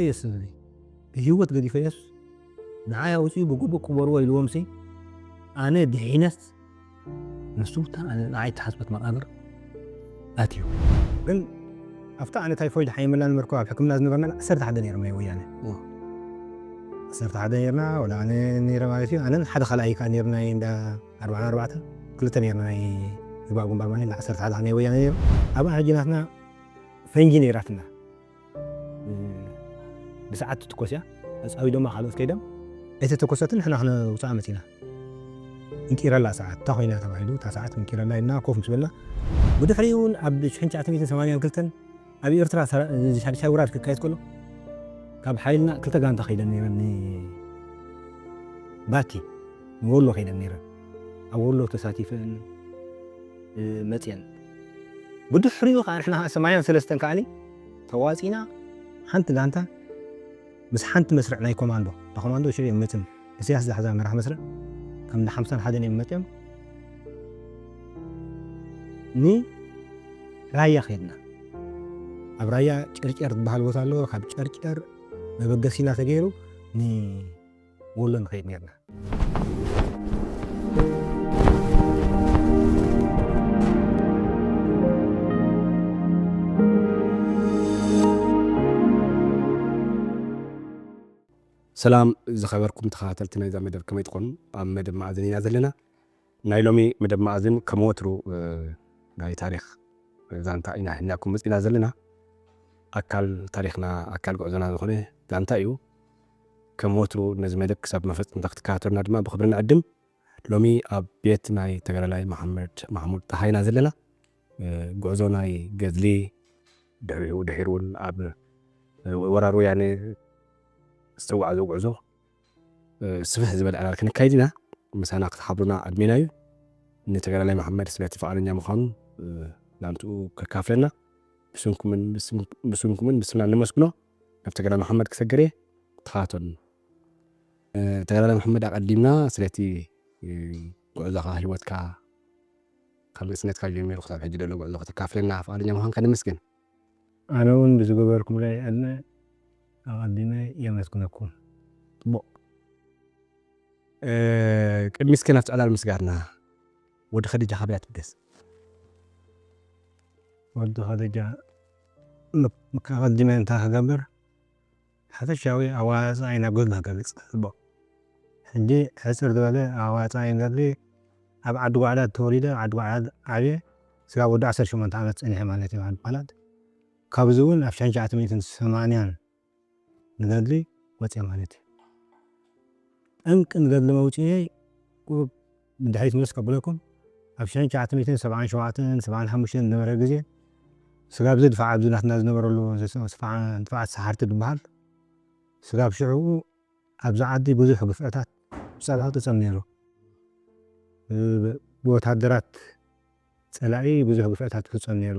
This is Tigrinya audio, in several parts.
እየስ ዝብል። ብህይወት ገዲፈዮስ ንዓይ ኣውፅኡ ብግቡእ ክበርዎ ኢልዎም ሲ ኣነ ድሒነስ ንሱ እታ ኣነ ንዓይ ተሓስበት መቃብር ኣትዩ። ግን ኣብታ ኣነ ታይፎይድ ሓይመላ ነበርኩ ኣብ ሕክምና ዝነበርና ዓሰርተ ሓደ ነይርና ወያነ። ዓሰርተ ሓደ ነይርና ወላ ኣነ ነይረ ማለት እዩ። ኣነን ሓደ ካልኣይ ከዓ ነይርና እንዳ ኣርባዓን ኣርባዕተን ክልተ ነይርና ናይ ዝባእ ግንባር ማለት ዓሰርተ ሓደ ናይ ወያነ ነይሩ። ኣብኣ ሕጂ ናትና ፈንጂ ነይራትና። ብሰዓት ትትኮስ እያ። ኣጻዊዶማ ካልኦት ከይዶም ኣይተተኮሰትን ንሕና ክነውፅኣ መፂና። እንቂረላ ሰዓት እታ ኮይና ተባሂሉ እታ ሰዓት እንቂረላ ኢልና ኮፍ ምስ በልና ብድሕሪኡ እውን ኣብ ሽሕን ትሽዓተ ሚእትን ሰማንያን ክልተን ኣብ ኤርትራ ሰራ- ሻድሻይ ውራድ ክካየድ ከሎ ካብ ሓይልና ክልተ ጋንታ ከይደን ነይረን ባቲ ንወሎ ከይደን ነይረን ኣብ ወሎ ተሳቲፈን መፅየን ብድሕሪኡ ከዓ ንሕና ሰማንያን ሰለስተን ከዓኒ ተዋፂና ሓንቲ ጋንታ ምስ ሓንቲ መስርዕ ናይ ኮማንዶ እታ ኮማንዶ ሽዑ እዮም መፅን እስያስ ዝሓዛ መራሕ መስርዕ ከም ሓምሳን ሓደን እዮም መፅዮም ንራያ ከይድና ኣብ ራያ ጨርጨር ዝበሃል ቦታ ኣለዎ ካብ ጨርጨር መበገሲና ተገይሩ ንወሎ ንኸይድ ነርና ሰላም ዝኸበርኩም ተኸታተልቲ ናይዛ መደብ ከመይ ትኾኑ ኣብ መደብ መኣዝን ኢና ዘለና ናይ ሎሚ መደብ መኣዝን ከም ወትሩ ናይ ታሪኽ ዛንታ ኢና ሒዝናኩም መፂና ዘለና ኣካል ታሪኽና ኣካል ጉዕዞና ዝኾነ ዛንታ እዩ ከም ወትሩ ነዚ መደብ ክሳብ መፈፀምታ ክትከታተሉና ድማ ብክብሪ ንዕድም ሎሚ ኣብ ቤት ናይ ተጋዳላይ መሓመድ ማሕሙድ ጠሃይና ዘለና ጉዕዞ ናይ ገድሊ ድሕሪኡ ድሒሩ እውን ኣብ ወራር ወያነ ዝተጓዓዞ ጉዕዞ ስፍሕ ዝበለ ዕላል ክንካይድ ኢና ምሳና ክትሓብሩና ዕድሜና እዩ ንተጋዳላይ መሓመድ ስለቲ ፍቓደኛ ምዃኑ ናምትኡ ከካፍለና ብስምኩምን ብስምና ነመስግኖ ናብ ተጋዳላይ መሓመድ ክሰግር እየ ተኸታተሉኒ ተጋዳላይ መሓመድ ኣቐዲምና ስለቲ ጉዕዞኻ ህይወትካ ካብ ንእስነትካ ጀሚሩ ክሳብ ሕጂ ዘሎ ጉዕዞ ከተካፍለና ፍቓደኛ ምዃንካ ነመስግን ኣነ እውን ብዝገበርኩምለይ ዕድመ ኣቐዲመ የመስግነኩም። ጽቡቕ። ቅድሚ እስከ ናብቲ ዕላል ምስጋርና ወዲ ኸዲጃ ካበይ ትብገስ? ወዲ ኸዲጃ ኣቐዲመ እንታይ ክገብር ሓፈሻዊ ኣዋፃኢ ናብ ገድሊ ክገልፅ ጽቡቕ። ሕጂ ሕፅር ዝበለ ኣዋፃኢ ገድሊ ኣብ ዓዲ ጓዕዳድ ተወሊደ ዓዲ ጓዕዳድ ዓብየ ስጋብ ወዲ ዓሰርተ ሸሞንተ ዓመት ፀኒሐ ማለት እዩ ዓዲ ጓዕዳድ ካብዚ እውን ኣብ ሽሕን ትሽዓተ ሚእትን ሰማንያን ንገድሊ ወፅየ ማለት እዩ ጠንቂ ንገድሊ መውፅኤ ቁሩብ ንድሕሪት መለስ ከብለኩም ኣብ ሽሕን ትሽዓተ ሚእትን ሰብዓን ሸውዓተን ሰብዓን ሓሙሽተን ዝነበረ ግዜ ስጋብ ዝድፋዕ ኣብዚ ናትና ዝነበረሉ ንፋዓት ሰሓርቲ ዝበሃል ስጋብ ሽዑ ኣብዚ ዓዲ ብዙሕ ግፍዕታት ብፀላእቲ ፀም ነይሩ ብወታደራት ፀላኢ ብዙሕ ግፍዕታት ይፍፀም ነይሩ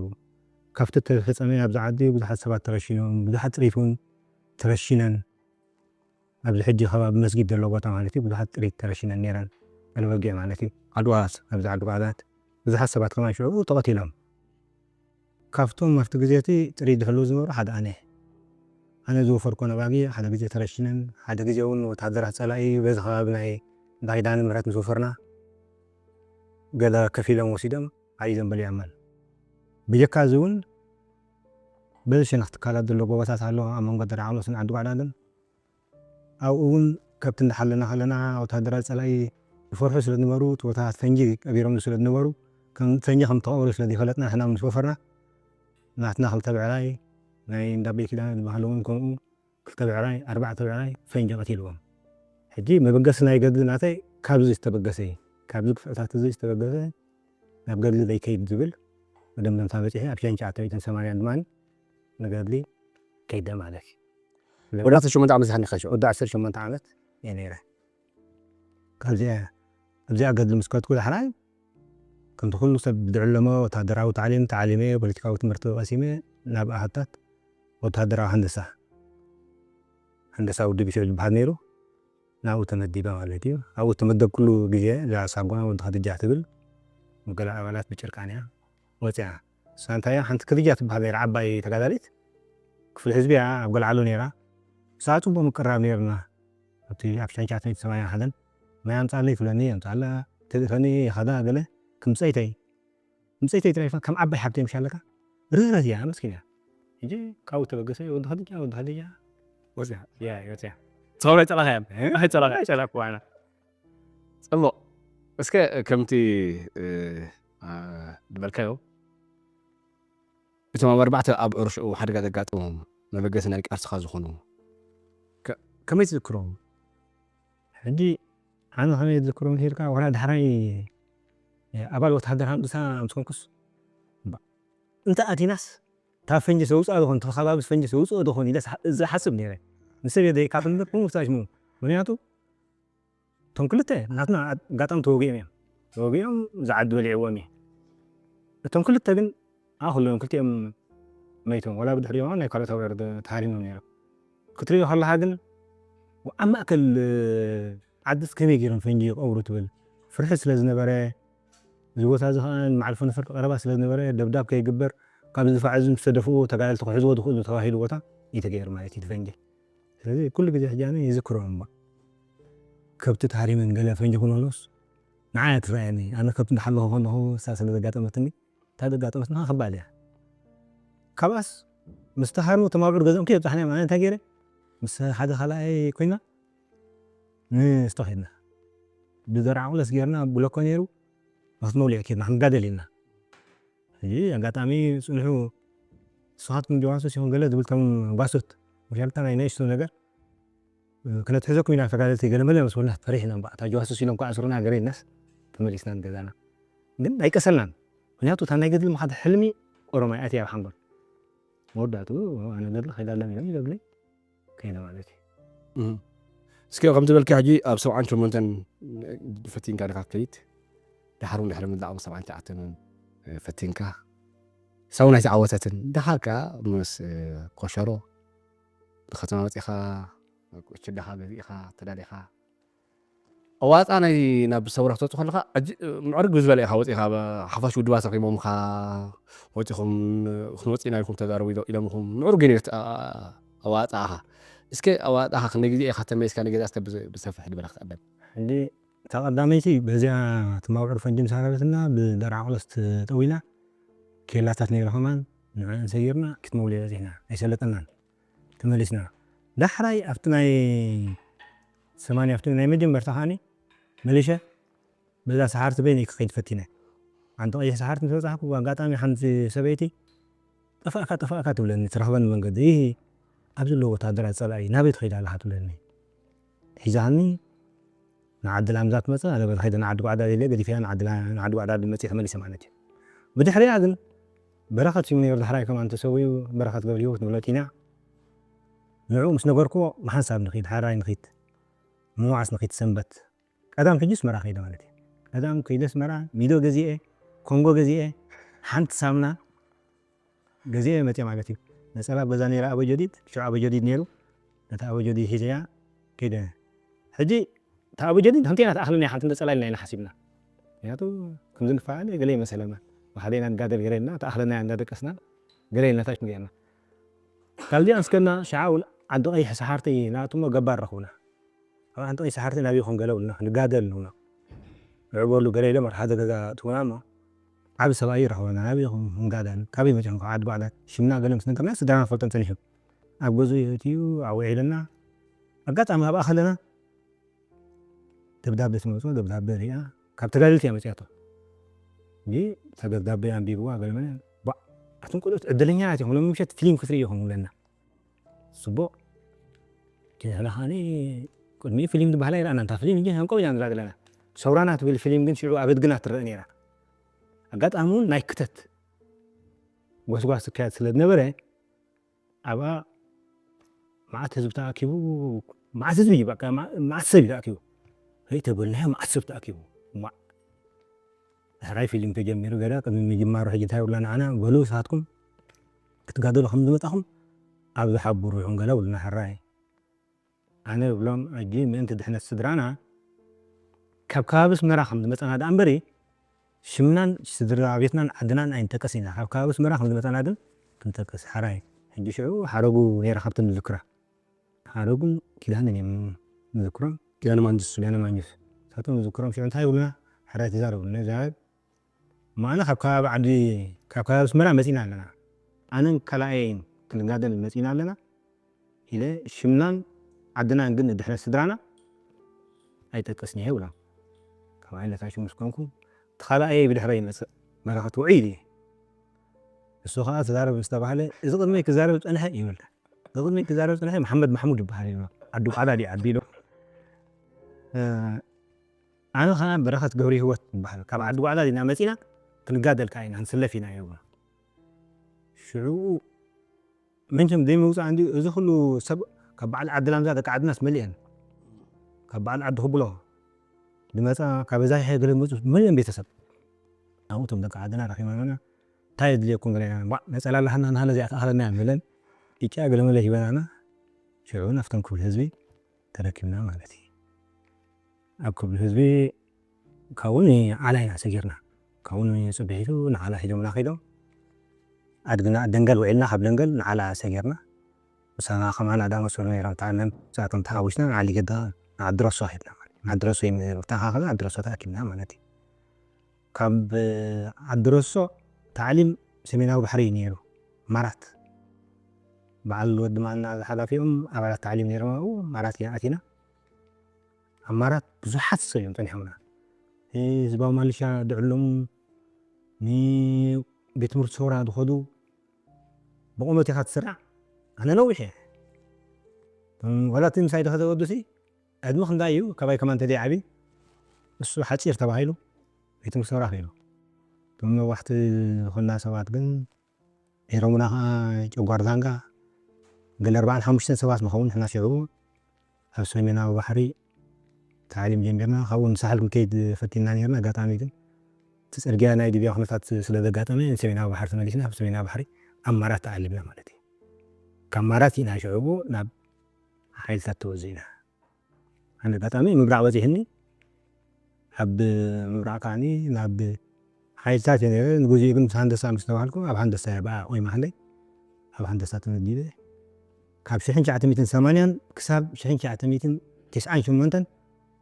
ካብቲ ተፈፀመ ኣብዚ ዓዲ ብዙሓት ሰባት ተረሺኖም ብዙሓት ጥሪት እውን ተረሺነን ኣብዚ ሕጂ ከባቢ መስጊድ ዘሎ ቦታ ማለት እዩ ብዙሓት ጥሪት ተረሺነን ነይረን ቀልበጊዕ ማለት እዩ ዓድዋስ ኣብዚ ዓዲ ጓዕዳት ብዙሓት ሰባት ከማን ሽዑ ተቐቲሎም ካብቶም ኣብቲ ግዜ እቲ ጥሪት ዝሕልው ዝነበሩ ሓደ ኣነ ኣነ ዝወፈርኮ ነባጊ ሓደ ግዜ ተረሺነን ሓደ ግዜ እውን ወታደራት ፀላኢ በዚ ከባቢ ናይ ዳይዳን ምረት ምስ ወፈርና ገለ ከፊሎም ወሲዶም ሓዲዞም በሊዖመን ብጀካ እዚ እውን በዚ ሸነኽ ትካላት ዘሎ ጎቦታት ኣሎ ኣብ መንጎ ደራዕሎስን ዓዲ ጓዕዳድን ኣብኡ እውን ከብቲ እንዳሓለና ከለና ወታደራት ፀላኢ ይፈርሑ ስለ ዝነበሩ እቲ ቦታታት ፈንጂ ቀቢሮምሉ ስለ ዝነበሩ ከም ፈንጂ ከም ተቐበሩ ስለ ዘይፈለጥና ንሕና ምስ ወፈርና ናትና ክልተ ብዕራይ ናይ እንዳ ቤት ኪዳነ ዝበሃሉ እውን ከምኡ ክልተ ብዕራይ ኣርባዕተ ብዕራይ ፈንጂ ቀቲልዎም ሕጂ መበገሲ ናይ ገድሊ ናተይ ካብዚ ዝተበገሰ እዩ ካብዚ ክፍዕታት እዚ ዝተበገሰ ናብ ገድሊ ዘይከይድ ዝብል መደምደምታ በፂሐ ኣብ ሸንቻ ኣተዊትን ሰማንያን ድማ ንገድሊ ከይደ ማለት እዩ ወዲ ዓሰርተ ሸሞንተ ዓመት ዝሃኒ ከሽ ወዲ ዓሰርተ ሸሞንተ ዓመት እየ ነይረ ካብዚኣ ኣብዚኣ ገድሊ ምስ ከድኩ ዳሕራይ ከምቲ ኩሉ ሰብ ዝዕለሞ ወታደራዊ ታዕሊም ተዓሊመ ፖለቲካዊ ትምህርቲ ቀሲመ ናብ ኣሃታት ወታደራዊ ሃንደሳ ሃንደሳ ውድብ ኢትዮ ዝበሃል ነይሩ ናብኡ ተመዲበ ማለት እዩ ኣብኡ ተመደብኩሉ ግዜ እዛ ሳጓ ወዲ ከድጃ ትብል መገለ ኣባላት ብጭርቃንያ ወፅያ እሳ እንታይ ሓንቲ ከድጃ ትበሃል ነይራ ዓባይ ተጋዳሊት ክፍሊ ህዝቢ እያ ኣብ ገልዓሎ ነይራ ብዛዕባ ጽቡቕ ምቅርራብ ነይርና። ኣብቲ ኣብ ሻንሻተይ ሰማንያ ሓደን ማይ ኣምጻለይ ትብለኒ፣ ኣምጻላ፣ ትልእኸኒ፣ ይኸዳ ገለ ክምጸይተይ። ምጸይተይ ጥራይ ከም ዓባይ ሓብተይ ምሻለካ። ርህረት እያ፣ መስኪን እያ። ሕጂ ካብኡ ተበገሰ፣ ወዲ ኸድጃ፣ ወዲ ኸድጃ። ወጽያ። ያ፣ ወጽያ። ሰው ላይ ጸላኻ እያ። እ? ኣይ ጸላኻ፣ ኣይ ጸላኻ ዋና። ጽቡቕ። እስከ ከምቲ፣ እ፣ አ፣ ዝበልካዮ፣ እቶም ኣብ ኣርባዕተ ኣብ ዕርሽኡ ሓደጋ ዘጋጠሞም መበገሲ ናይ ቃልስኻ ዝኾኑ ከ-፣ ከመይ ትዝክሮም? ሕጂ ኣነ ከመይ ዝዝክሮም ኢልካ፣ ዋላ ዳሕራይ ኣባል ወተሃደር ሃንዱሳ ምስ ኮንኩስ፣ እባ፣ እንተ ኣቲናስ፣ እታ ፈንጂ ዘውፅኣ ዝኾን፣ እቲ ከባቢ ፈንጂ ዘውፅኦ ዝኾን ኢለ ዝሓ-፣ ዝሓስብ ነይረ። ንሰብ እየ ዘይካፍል እምበር፣ ከምኡ ፍታሽ ምኑ። ምኽንያቱ፣ እቶም ክልተ ናትና ኣጋጣሚ ተወጊኦም እዮም። ተወጊኦም ዝዓዲ በሊዕዎም እዩ። እቶም ክልተ ግን፣ ኣ፣ ኩሎም ክልቲኦም መይቶም። ዋላ ብድሕሪኦም ናይ ካልኦት ኣውራር ተሃሪሞም ነይሮም። ክትሪኦ ከለኻ ግን፣ ኣብ ማእከል ዓድስ ከመይ ገይሮም ፈንጂ ይቐብሩ ትብል። ፍርሒ ስለ ዝነበረ፣ እዚ ቦታ እዚ ኸኣ ንመዓርፎ ነፈርቲ ቀረባ ስለ ዝነበረ፣ ደብዳብ ከይግበር፣ ካብ እዚ ድፋዕ እዚ ምስ ተደፍኡ፣ ተጋደልቲ ክሕዝዎ ዝኽእሉ ተባሂሉ ቦታ እዩ ተገይሩ ማለት እዩ፣ እቲ ፈንጂ። ስለዚ ኩሉ ግዜ ሕጂ ኣነ ይዝክሮ እሞ፣ ከብቲ ተሃሪመን ገለ ፈንጂ ክነሎስ ንዓይ እያ ትረኣየኒ። ኣነ ከብቲ እንዳሓለኹ ከለኹ እሳ ስለ ዘጋጠመትኒ፣ እታ ዘጋጠመትና ከባድ እያ። ካብኣስ ምስ ተሃርሙ፣ እቶም ኣብዑር ገዚኦም ከየብጻሕናዮም፣ ኣነ እንታይ ገይረ? ምስ ሓደ ካልኣይ ኮይና ንስቶ ኸድና። ብዘርዓ ቁለስ ገይርና፣ ብሎኮ ነይሩ፣ ንክትመውሊዕ ኬድና፣ ክንጋደል ኢልና። ሕጂ ኣጋጣሚ ጽንሑ፣ ንስኻትኩም ጀዋሱስ ኢኹም ገለ ዝብል፣ እቶም ጓሶት፣ መሻርክታ ናይ ንእሽቶ ነገር፣ እ፣ ክነትሕዘኩም ኢና ተጋደልቲ፣ ገለ መለ ምስ በልና ፈሪሕና እምበኣር። እታ ጀዋሱስ ኢሎም ክኣስሩና ገለ ኢልናስ ተመሊስና ንገዛና። ግን ኣይቀሰልናን። ምኽንያቱ እታ ናይ ገድሊ ምኻድ ሕልሚ ኦሮማይ ኣትያ ኣብ ሓንጎል። መወዳእትኡ ኣነ ገድሊ ከይዳ ኣለም ኢሎም ይገብለይ ከይደ ማለት እዩ። እህ። እስኪ ከምቲ በልካ ሕጂ ኣብ ሰብዓን ሸሞንተን ፈቲንካ ዲኻ ትከይድ? ደሓር እውን ድሕሪ ምድላቕ ሰብዓን ትሽዓተን እውን ፈቲንካ። ሳውን ኣይተዓወተትን። ደሓር ከኣ ምስ፣ እ፣ ኮሸሮ ንከተማ መጺኻ፣ ቁጭ ዳኻ ገዚእኻ፣ ተዳሊኻ። ኣዋጻ ናይ ናብ ሰውራ ክትወጽእ ከለኻ፣ ኣጅ-፣ ምዕርግ ብዝበለ ኢኻ ወጺእኻ፣ ብ-፣ ሓፋሽ ውድባት ረኺቦምኻ፣ ወጺኹም፣ ክንወጽእ ኢና ኢልኩም ተዛረቡ ኢሎ-፣ ኢሎምኹም። ምዕሩግ እዩ ነቲ ኣ-፣ ኣ-፣ ኣዋጻእኻ። እስከ ኣዋጻእኻ ክንደይ ግዜ ኢኻ ተመሊስካ ንገዛ እስከ ብዝ-፣ ብሰፊሕ ዝበለ ክትዕደም? ሕጂ እታ ቀዳመይቲ በዚኣ ትማውዕር ፈንጂ ምስ ሃረበትና ብደርዓ ቁለስ ተጠዊና ኬላታት ነይረ ከማን ንዕን ሰጊርና ክትመውሊዕ በጺሕና። ኣይሰለጠናን። ተመሊስና። ዳሕራይ ኣብቲ ናይ ሰማንያ ኣብቲ ናይ መጀመርታ ከኣኒ መሊሸ በዛ ሰሓርቲ በይነይ ክኸይድ ፈቲነ። ሓንቲ ቀይሕ ሰሓርቲ ምስ በጻሕኩ ኣጋጣሚ ሓንቲ ሰበይቲ "ጠፋእካ፣ ጠፋእካ" ትብለኒ፣ ትረኽበኒ መንገዲ። "ይሂ ኣብዚ ኣለዉ ወተሃደራት ጸላኢ ናበይ ትኸይድ ኣለኻ?" ትብለኒ። ሒዛኒ ንዓዲ ላምዛ ትመጽእ፣ ኣነ በዚ ከይደ ንዓዲ ጓዕዳድ ኢለ ገዲፈያ ንዓዲ ላ-፣ ንዓዲ ጓዕዳድ መጽየ ተመሊሰ ማለት እዩ። ብድሕሪኣ ግን በረኸት እዩ ነይሩ፣ ዳሕራይ ከማን ተሰዊኡ፣ በረኸት ገብረሂወት ንብሎ ቲና። ንዕኡ ምስ ነገርኩዎ፣ "ብሓንሳብ ንኺድ፣ ሓራይ ንኺድ፣ ንመዓስ ንኺድ ሰንበት?" ቀዳም ሕጂ ኣስመራ ከይደ ማለት እዩ። ቀዳም ከይደ ኣስመራ፣ ሚዶ ገዚኤ፣ ኮንጎ ገዚኤ፣ ሓንቲ ሳምና፣ ገዚኤ መጽየ ማለት እዩ። ነጸላ ኣብ ገዛ ነይረ ኣበ ጀዲድ፣ ሽዑ ኣበ ጀዲድ ነይሩ። ነታ ኣበ ጀዲድ ሒዘያ ከይደ። ሕጂ እታ ኣበ ጀዲድ ከምቲ ኢና ተኣኽለና ሓንቲ ነጸላ ኢልና ኢና ሓሲብና። ምክንያቱ ከምዚ ንፋዓል ገለ ይመሰለና። ብሓደ ኢና ንጋደል ገለ ኢልና፣ ተኣኽለና እንዳደቀስና፣ ገለ ኢልና ታች ንገርና። ካልዲኣ ኣንስከና፣ ሽዓ እውን ዓዲ ቀይሕ ሰሓርቲ ናእትሞ ገባር ረኽቡና። ኣብ ዓዲ ቀይሕ ሰሓርቲ ናበይ ይኾን ገለ ብሉና፣ ንጋደል ንብሎ። ንዑ በሉ ገለ ኢሎም፣ ሓደ ገዛ እትውና እሞ፣ ዓቢ ሰብኣይ ይረኽበና፣ ናበይ ኢኹም ንጋደል፣ ካበይ መጺኹም ካብ ዓዲ ባዕዳት፣ ሽምና ገለ ምስ ነገርና፣ ስድራና ፈልጦም ጸኒሑ። ኣብ ገዝኡ የእትዩ፣ ኣውዒልና። ኣጋጣሚ ኣብኣ ከለና፣ ደብዳቤ ትመጽኦ፣ ደብዳቤ ሪኣ፣ ካብ ተጋደልቲ እያ መጺኣቶ። እንጂ፣ እታ ደብዳቤ ኣንቢብዋ፣ ገለ መለ፣ "ባእ፣ ኣቱም ቆልዑት ዕድለኛታት ኢኹም፣ ሎሚ ምሸት ፊልም ክትርእዩ ኢኹም" ይብለና። ጽቡቕ። ንሕና ከኣኒ ቅድሚኡ ፊልም ዝበሃል ኣይረኣናን። እታ ፊልም እንጂ ሃንቀው ኢና ንሪኣ ዘለና። ሰውራና ትብል ፊልም ግን ሽዑ ኣብ ኣድግና ትረአ ነይራ። ኣጋጣሚ እውን ናይ ክተት ጎስጓስ ዝካየድ ስለ ዝነበረ፣ ኣብኣ መዓት ህዝቢ ተኣኪቡ፣ መዓት ህዝቢ እዩ፣ በቃ፣ መዓ-፣ መዓት ሰብ እዩ ተኣኪቡ። ከይተበልናዮ መዓት ሰብ ተኣኪቡ። እዋእ፣ ሕራይ ፊልም ተጀሚሩ ገለ፣ ቅድሚ ምጅማሩ ሕጂ እንታይ ይብሉና ንዓና? "በሉ፣ ንስኻትኩም ክትጋደሉ ከም ዝመጻኹም ኣብዚ ሓብሩ ኢኹም" ገለ ብሉና ሕራይ። ኣነ እብሎም፣ "ሕጂ ምእንቲ ድሕነት ስድራና ካብ ከባቢ ኣስመራ ከም ዝመጻና ደኣ እምበሪ፣ ሽምናን ስድራ ቤትናን ዓድናን ኣይንጠቅስን ኢና። ካብ ከባቢ ኣስመራ ከም ዝመጻና ግን ክንጠቅስ" ሕራይ። ሕጂ ሽዑ ሓረጉ ነይራ ካብተን ዝዝክራ። ኣረጉን ኪዳንን እዮም ዝዝክሮም። ኪዳነ ማንጁስ። ኪዳነ ማንጁስ። ንሳቶም ዝዝክሮም ሽዑ እንታይ ይብሉና? ሕራይ ተዛረቡ። ንዛረብ። እሞ ኣነ ካብ ከባቢ ዓዲ፣ ካብ ከባቢ ኣስመራ መጺና ኣለና። ኣነን ካልኣየይን ክንጋደል መጺና ኣለና ኢለ ሽምናን ዓድናን ግን ድሕነት ስድራና ኣይጠቅስን እየ ይብሎም። ካብ ዓይነታችሁ ምስ ኮንኩ እቲ ካልኣየይ ብድሕረይ ይመጽእ። በረኸት ውዑይ ኢሉ እዩ። እሱ ኸዓ ተዛረብ ምስ ተባህለ፣ "እዚ ቅድመይ ክዛረብ ጸንሐ" ይብል። "እዚ ቅድመይ ክዛረብ ጸንሐ መሓመድ ማሕሙድ ይበሃል" ይብሎ። ዓዲ ቋዳ ድዩ ዓዲ ኢሉ። እ፣ ኣነ ኸዓ በረኸት ገብረ ህይወት ይበሃል። "ካብ ዓዲ ቋዳ ኢና መጺና፣ ክንጋደል ከኣ ኢና፣ ክንስለፍ ኢና" ይብሎ። ሽዑ መቸም ዘይምውጻእ እንድዩ፣ እዚ ኩሉ ሰብ ካብ በዓል ዓዲ ላምዛ ደቂ ዓድናስ መሊአን። ካብ በዓል ዓዲ ኩብሎ ዝመጻ፣ ካብ በዛይሐ ገለ መጹ፣ መሊአን ቤተሰብ። ኣብኡ እቶም ደቂ ዓድና ረኺባና፣ "እንታይ የድልየኩም?" ገለ ኢልና፣ "ዋ፣ ነጸላ ኣለሃና፣ ንሃለ ዘይኣተኣኸለና" እዮም ኢለን፣ ቂጫ ገለመለ ሂበናና። ሽዑ ናብቶም ክብል ህዝቢ ተረኪብና ማለት እዩ። ኣብ ክብል ህዝቢ ካብኡ ንዓላ ኢና ሰጊርና። ካብኡ ንጽብሒቱ ንዓላ ሒዞምና ከይዶም፣ ኣድግና ደንገል ውዒልና፣ ካብ ደንገል ንዓላ ሰጊርና። ምሳና ከማን ኣዳመ ሱር ነይሮም፣ ተኣለም፣ ንሳቶም ተሓዊስና ንዓሊ ገዳ ንዓዲ ረሶ ከድና ማለት እዩ። ንዓዲ ረሶ እዩ ተኻኸለ፣ ዓዲ ረሶ ተኣኪብና ማለት እዩ። ካብ ዓዲ ረሶ ታዕሊም ሰሜናዊ ባሕሪ እዩ ነይሩ። ኣማራት በዓል ወዲ ማና ዝሓላፊኦም ኣባላት ታዕሊም ነይሮም። ኣብኡ ኣማራት ኢና ኣቲና። ኣማራት ብዙሓት ሰብ እዮም ጸኒሖምና። እ፣ ህዝባዊ ማልሻ ድዕሎም፣ ንቤት ትምህርቲ ሰውራ ዝኸዱ፣ ብቑመት ኢኻ ትስራዕ። ኣነ ነዊሕ እየ። እም፣ ዋላ እቲ ምሳይ ዝኸደ ወዱሲ ዕድመ ክንዳይ እዩ፣ ካባይ ከማን ተደይ ዓቢ፣ እሱ ሓጺር ተባሂሉ፣ ቤት ትምህርቲ ሰውራ ኸይዱ። እቶም ነዋሕቲ ዝኾንና ሰባት ግን ኤሮምና ኸዓ ጨጓር ዛንጋ፣ ገለ ኣርባዓን ሓሙሽተን ሰባት ንኸውን፣ ንሕና ሽዑ ኣብ ሰሜናዊ ባሕሪ ታዕሊም ጀሚርና። ካብኡ ንሳሕል ክንከይድ ፈቲንና ነይርና። ኣጋጣሚ ግን እቲ ጽርግያ ናይ ሊብያ ኩነታት ስለ ዘጋጠመ፣ ንሰሜናዊ ባሕሪ ተመሊስና፣ ኣብ ሰሜናዊ ባሕሪ ኣብ ኣማራት ተዓሊምና ማለት እዩ። ካብ ኣማራት ኢና ሽዑ ናብ ሓይልታት ተወዚእና። ኣነ ኣጋጣሚ ምብራቕ በጺሕኒ፣ ኣብ ምብራቕ ከዓኒ ናብ ሓይልታት እየ ነይረ። ንግዚኡ ግን ምስ ሃንደሳ ምስ ተባህልኩ፣ ኣብ ሃንደሳ እየ ብኣ ቆይማ ሃለይ፣ ኣብ ሃንደሳ ተመዲበ። ካብ ሽሕን ትሽዓተ ሚእትን ሰማንያን ክሳብ ሽሕን ትሽዓተ ሚእትን ተስዓን ሸሞንተን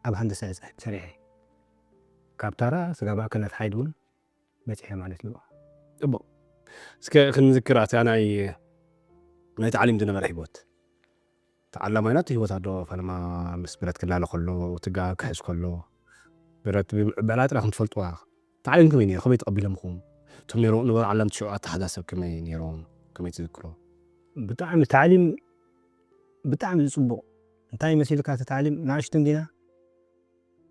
ኣብ ሃንደሳ እየ ጸ-፣ ሰሪሐ። ካብ ታራ ስጋብ ኣከነት ሓይድ እውን በጺሐ ማለት እዩ። ጽቡቕ። እስከ ክንዝክር ኣታ ናይ፣ ናይ ታዕሊም ዝነበረ ህይወት። ተዓላማይና እቲ ህይወት ኣሎ፣ ፈለማ ምስ ብረት ክላለ ከሎ፣ ትጋ ክሕዝ ከሎ፣ ብረት ብዕበላ ጥራይ ከም ትፈልጥዋ። ታዕሊም ከመይ ነይሩ? ከመይ ተቐቢሎምኹም? እቶም ነይሮም ንበሩ ዓላም ትሽዑ ኣተሓዛ ሰብ ከመይ ነይሮም? ከመይ ትዝክሮ? ብጣዕሚ ታዕሊም፣ ብጣዕሚ ጽቡቕ። እንታይ መሲልካ እቲ ታዕሊም? ንኣሽቱ እንዲና፣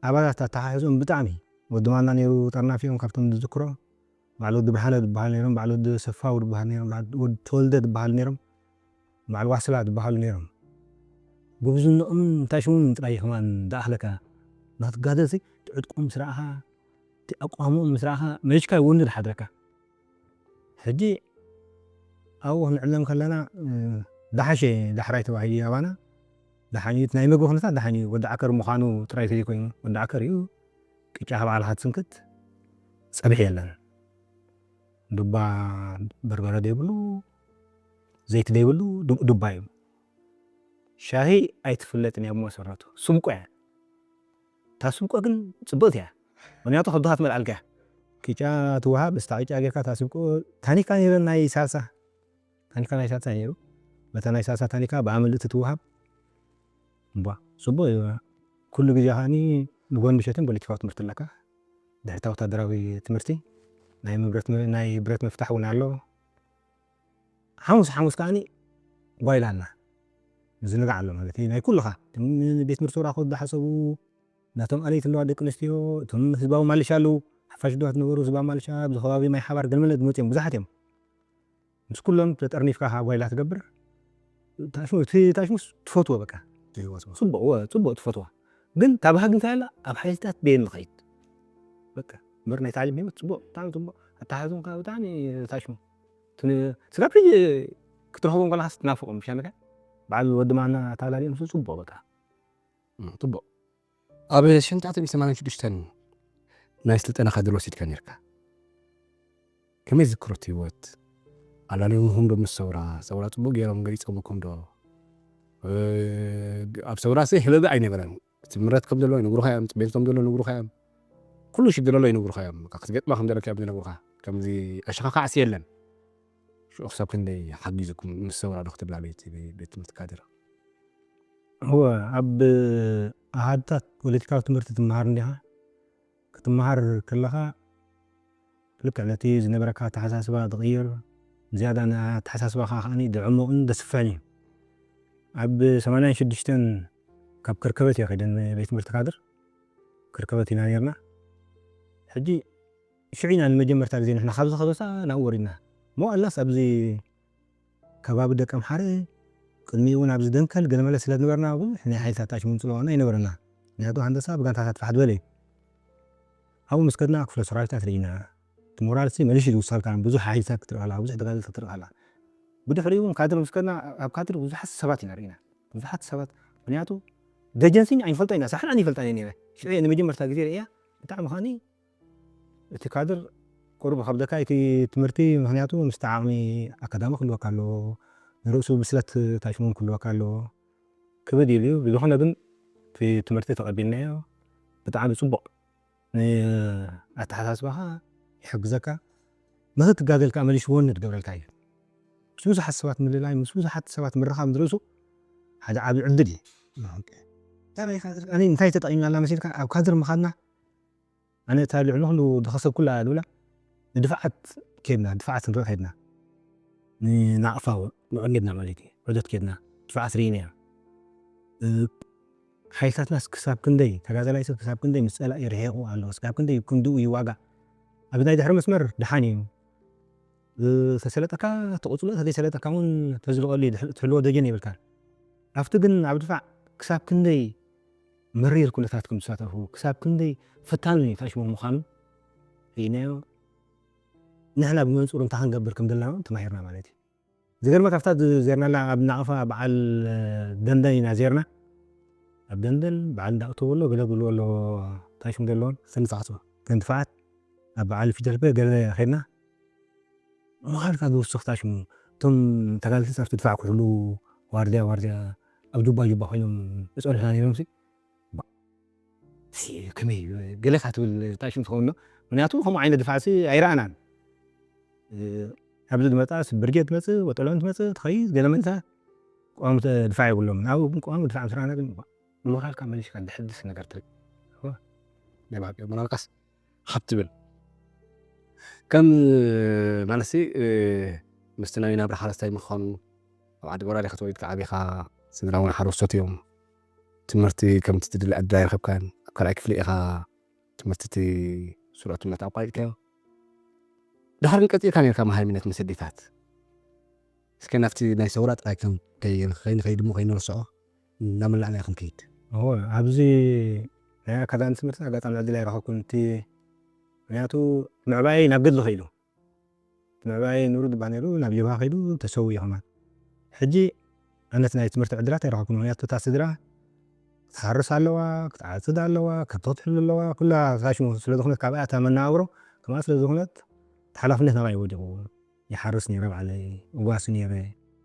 ኣባላት ኣተሓሕዝኦም ብጣዕሚ። ወዲ ማና ነይሩ ጠርናፊኦም ካብቶም ዝዝክሮ። በዓል ወዲ ብርሃነ ዝበሃሉ ነይሮም፣ በዓል ወዲ ሰፋው ዝበሃሉ ነይሮም፣ በዓል ወዲ ተወልደ ዝበሃሉ ነይሮም፣ በዓል ዋስላ ዝበሃሉ ነይሮም። ጉብዝንኦም እንታይ ሽሞም ጥራይ ከማን ዝኣኽለካ። ንኽትጋደልሲ ትዕጥቆም ምስ ረኣኻ፣ እቲ ኣቋምኦም ምስ ረኣኻ፣ መሪጭካ ይወንድ ሓድረካ። ሕጂ ኣብኡ ክንዕለም ከለና፣ እ፣ ዳሓሸ ዳሕራይ ተባሂሉ እዩ ኣባና። ደሓን እዩ፣ እቲ ናይ ምግቢ ኩነታት ደሓን እዩ። ወዲ ዓከር ምዃኑ ጥራይ ዘይኮይኑ፣ ወዲ ዓከር እዩ። ቅጫ ካብ ዓለኻ ትስንክት፣ ጸብሒ የለን። ዱባ በርበረ ዘይብሉ፣ ዘይቲ ዘይብሉ፣ ዱ-፣ ዱባ እዩ። ሻሂ ኣይትፍለጥን እያ ብመሰረቱ። ስብቆ እያ። እታ ስብቆ ግን ጽብቕቲ እያ። ምኽንያቱ ከብድኻ ትመልኣልካ እያ። ቅጫ ትወሃብ፣ እስታ ቅጫ ጌርካ እታ ስብቆ፣ ታኒካ ነይረን ናይ ሳልሳ። ታኒካ ናይ ሳልሳ ነይሩ። በታ ናይ ሳልሳ ታኒካ ብኣመልእቲ ትወሃብ። እምቧ፣ ጽቡቕ እዩ። ኩሉ ግዜ ከኣኒ ንጎኒ ምሸትን ፖለቲካዊ ትምህርቲ ኣለካ። ድሕሪታ ወታደራዊ ትምህርቲ ናይ ምብረት-፣ ናይ ብረት ምፍታሕ እውን ኣሎ። ሓሙስ፣ ሓሙስ ከኣኒ ጓይላ ኣላ። ምዝንጋዕ ኣሎ ማለት እዩ። ናይ ኩልኻ፣ እቶም ቤት ትምህርቲ ወራኹ ዝሓሰቡ፣ ናቶም ኣለይቲ ኣለዋ ደቂ ኣንስትዮ፣ እቶም ህዝባዊ ማልሻ ኣለዉ። ሓፋሽ ድዋ ዝነበሩ ህዝባዊ ማልሻ፣ ኣብዚ ከባቢ ማይ ሓባር ገልመለ ዝመጹ እዮም፣ ብዙሓት እዮም። ምስ ኩሎም ተጠርኒፍካ ከኣ ጓይላ ትገብር። ታሽሙ፣ እቲ ታሽሙስ ትፈትዎ በቃ። ትህይወት ጽቡቕ፣ ወ-፣ ጽቡቕ ትፈትዋ። ግን እታ ባህጊ እንታይ ኣላ? ኣብ ሓይልታት በየን ንኸይድ። በቃ፣ እምበር ናይ ታዕሊም ህይወት ጽቡቕ፣ ብጣዕሚ ጽቡቕ። ኣተሓሕዝኡን ከኣ ብጣዕሚ ታሽሙ። እቲ ን-፣ ስጋብ ሕጂ ክትረኽቦም ከለኻስ ትናፍቖም፣ ምሽ ኣለካ? በዓል ወዲ ማና ኣታላልዮም ንሱ ጽቡቕ በቃ። እም፣ ጽቡቕ። ኣብ ሽሕን ትሽዓተ ሚእትን ሰማንያን ሽዱሽተን ናይ ስልጠና ካድር ወሲድካ ነይርካ። ከመይ ዝክሮ እቲ ህይወት? ኣላልዮምኹም ዶ ምስ ሰውራ? ሰውራ ጽቡቕ ገይሮም ገሊጾምኩም ዶ? እ፣ ኣብ ሰውራሲ ሕበበ ኣይነበረን። ትምረት ከም ዘሎ ይነግሩኻ እዮም፣ ጽቤት ከም ዘሎ ይነግሩኻ እዮም። ኩሉ ሽግር ኣሎ ይነግሩኻ እዮም። በቃ ክትገጥማ ከም ዘለካ እዮም ዝነግሩኻ። ከምዚ ኣሸኻኻዕሲ የለን። ሽዑ ክሳብ ክንደይ ሓጊዙኩም ምስ ሰውራ ዶ ክትብላ ቤት ቤት ትምህርቲ ካድር? እወ፣ ኣብ ኣሃድታት ፖለቲካዊ ትምህርቲ ትመሃር እንዲኻ። ክትመሃር ከለኻ ልክዕ ነቲ ዝነበረካ ኣተሓሳስባ ትቕይር፣ ዝያዳ ንኣተሓሳስባኻ ከኣ ድዕሙቕን ደስፍሕን እዩ። ኣብ ሰማንያን ሽዱሽተን ካብ ከርከበት እየ ከይደ ንቤት ትምህርቲ ካድር። ከርከበት ኢና ነርና። ሕጂ ሽዑ ኢና ንመጀመርታ ግዜ ንሕና ካብዚ ከበሳ ናብኡ ወሪድና። መዋእላስ ኣብዚ ከባቢ ደቀምሓረ ቅድሚኡ እውን ኣብዚ ደንከል ገለመለ ስለ ዝነበርና ብዙሕ ናይ ሓይልታት ኣሽሙን ጽልዋና ኣይነበረና። ምክንያቱ ሃንደሳ ብጋንታታት ፋሕ ዝበለ እዩ። ኣብኡ ምስ ከድና ክፍለ ሰራዊታት ርኢና። እቲ ሞራልሲ መሊሹ ዝውሰኸልካ ብዙሕ ሓይልታት ክትርኢ ከላ፣ ብዙሕ ተጋደልቲ ክትርኢ ከላ። ብድሕሪኡ እውን ካድር ምስ ከድና ኣብ ካድር ብዙሓት ሰባት ኢና ርኢና። ብዙሓት ሰባት ምክንያቱ ደጀንሲ ኣይንፈልጦ ኢና፣ ሳሕል ኣይንፈልጣን እየ ነይረ። ሽዑ እየ ንመጀመርታ ግዜ ርእያ ብጣዕሚ ከኣኒ እቲ ካድር ቁሩብ ከብደካ እቲ ትምህርቲ ምክንያቱ ምስቲ ዓቕሚ ኣካዳሚ ክህልወካ ኣለዎ፣ ንርእሱ ብስለት ታሽሙን ክህልወካ ኣለዎ። ክብድ ኢሉ እዩ። ብዝኾነ ግን እቲ ትምህርቲ ተቐቢልናዮ ብጣዕሚ ጽቡቕ ንኣተሓሳስባኻ ይሕግዘካ፣ ንኽትጋደል ከኣ መሊሹ ወኒ ትገብረልካ እዩ። ምስ ብዙሓት ሰባት ምልላይ ምስ ብዙሓት ሰባት ምርኻብ ንርእሱ ሓደ ዓቢ ዕድል እዩ። ኣነ እንታይ ተጠቒምናላ መሲልካ ኣብ ካድር ምኻድና ኣነ እታ ልዕሊ ኩሉ ዝኸሰብኩላ እያ ዝብላ ንድፋዓት ከድና ድፋዓት ንርኢ ከድና ንናቕፋ ንዕንድና ማለት እዩ ዑደት ከድና ድፋዓት ርኢና ኢና። ሓይልታትናስ ክሳብ ክንደይ ተጋዳላይ ሰብ ክሳብ ክንደይ ምስ ጸላኢ ርሒቑ ኣሎ ክሳብ ክንደይ ክንድኡ ይዋጋእ። ኣብ ናይ ድሕሪ መስመር ደሓን እዩ ተሰለጠካ ትቕጽሎ ተዘይሰለጠካ እውን ተዝልቐሉ ትሕልዎ ደጀን የብልካን። ኣብቲ ግን ኣብ ድፋዕ ክሳብ ክንደይ መሪር ኩነታት ከም ዝሳተፉ ክሳብ ክንደይ ፈታኒ ታሽሞ ምዃኑ ርኢናዮ። ንሕና ብመንፅሩ እንታይ ክንገብር ከም ዘለና እውን ተማሂርና ማለት እዩ። ዝገርመካ ኣብታ ዜርናላ ኣብ ናቕፋ በዓል ደንደን ኢና ዜርና። ኣብ ደንደን በዓል እንዳእተወ ኣሎ ገለ ብልዎ ኣሎ ታሽሙ ዘለዎን ሰንፋዕቶ ከንትፋዓት ኣብ በዓል ፊደልበ ገለ ኸድና ምዃልካ ዝውስኽ ታሽሙ እቶም ተጋልቲ ኣብቲ ድፋዕ ክሕሉ ዋርድያ ዋርድያ ኣብ ጁባ ጁባ ኮይኖም እፀልሑና ነይሮም ሲ ከመይ ገለ ካትብል ታሽም ትኸውን ዶ ምክንያቱ ከምኡ ዓይነት ድፋዕ ሲ ኣይረኣናን ኣብዚ ዝመጣ ብርጌድ ትመፅእ ወጠሎም ትመፅእ ትኸይድ ገለ መንሳ ቀዋሚ ድፋዕ የብሎም ኣብኡ ግን ቀዋሚ ድፋዕ ምስ ረኣና ግን ምዃልካ መሊሽካ ድሕድስ ነገር ትርኢ ናይ ባቂ ምናልካስ ሓብ ትብል ከም ማለትሲ ምስቲ ናይ ናብራ ሓረስታይ ምዃኑ ኣብ ዓዲ ወራሪ ከተወሊድካ ዓቢኻ ስድራ እውን ሓረስቶት እዮም ትምህርቲ ከምቲ ትድሊ ዕድል ኣይረኸብካን ኣብ ካልኣይ ክፍሊ ኢኻ ትምህርቲ እቲ ስሩዕ ትምህርቲ ኣቋሪጥካዮ ድሓር ግን ቀፂልካ ነርካ መሃይምነት መሰዲታት እስከ ናብቲ ናይ ሰውራ ጥራይ ከም ከይንኸይድ እሞ ከይንርስዖ እናመላእና ክንከይድ እዎ ኣብዚ ናይ ኣካዳሚ ትምህርቲ ኣጋጣሚ ዕድል ኣይረኸብኩን እቲ ምክንያቱ ምዕባይ ናብ ገድሊ ከይዱ ምዕባይ ኑሩ ድባ ነይሩ ናብ ጀብሃ ከይዱ ተሰው ይኸማን ሕጂ ኣነት ናይ ትምህርቲ ዕድላት ኣይረኸብኩን ምክንያቱ እታ ስድራ ክትሓርስ ኣለዋ ክትዓፅድ ኣለዋ ከብቲ ክትሕሉ ኣለዋ ኩላ ሳሽሙ ስለዝኾነት ካብኣ እታ መነባብሮ ከምኣ ስለዝኾነት ሓላፍነት ናባይ ወዲቑ ይሓርስ ነይረ ባዕለይ እዋሲ ነይረ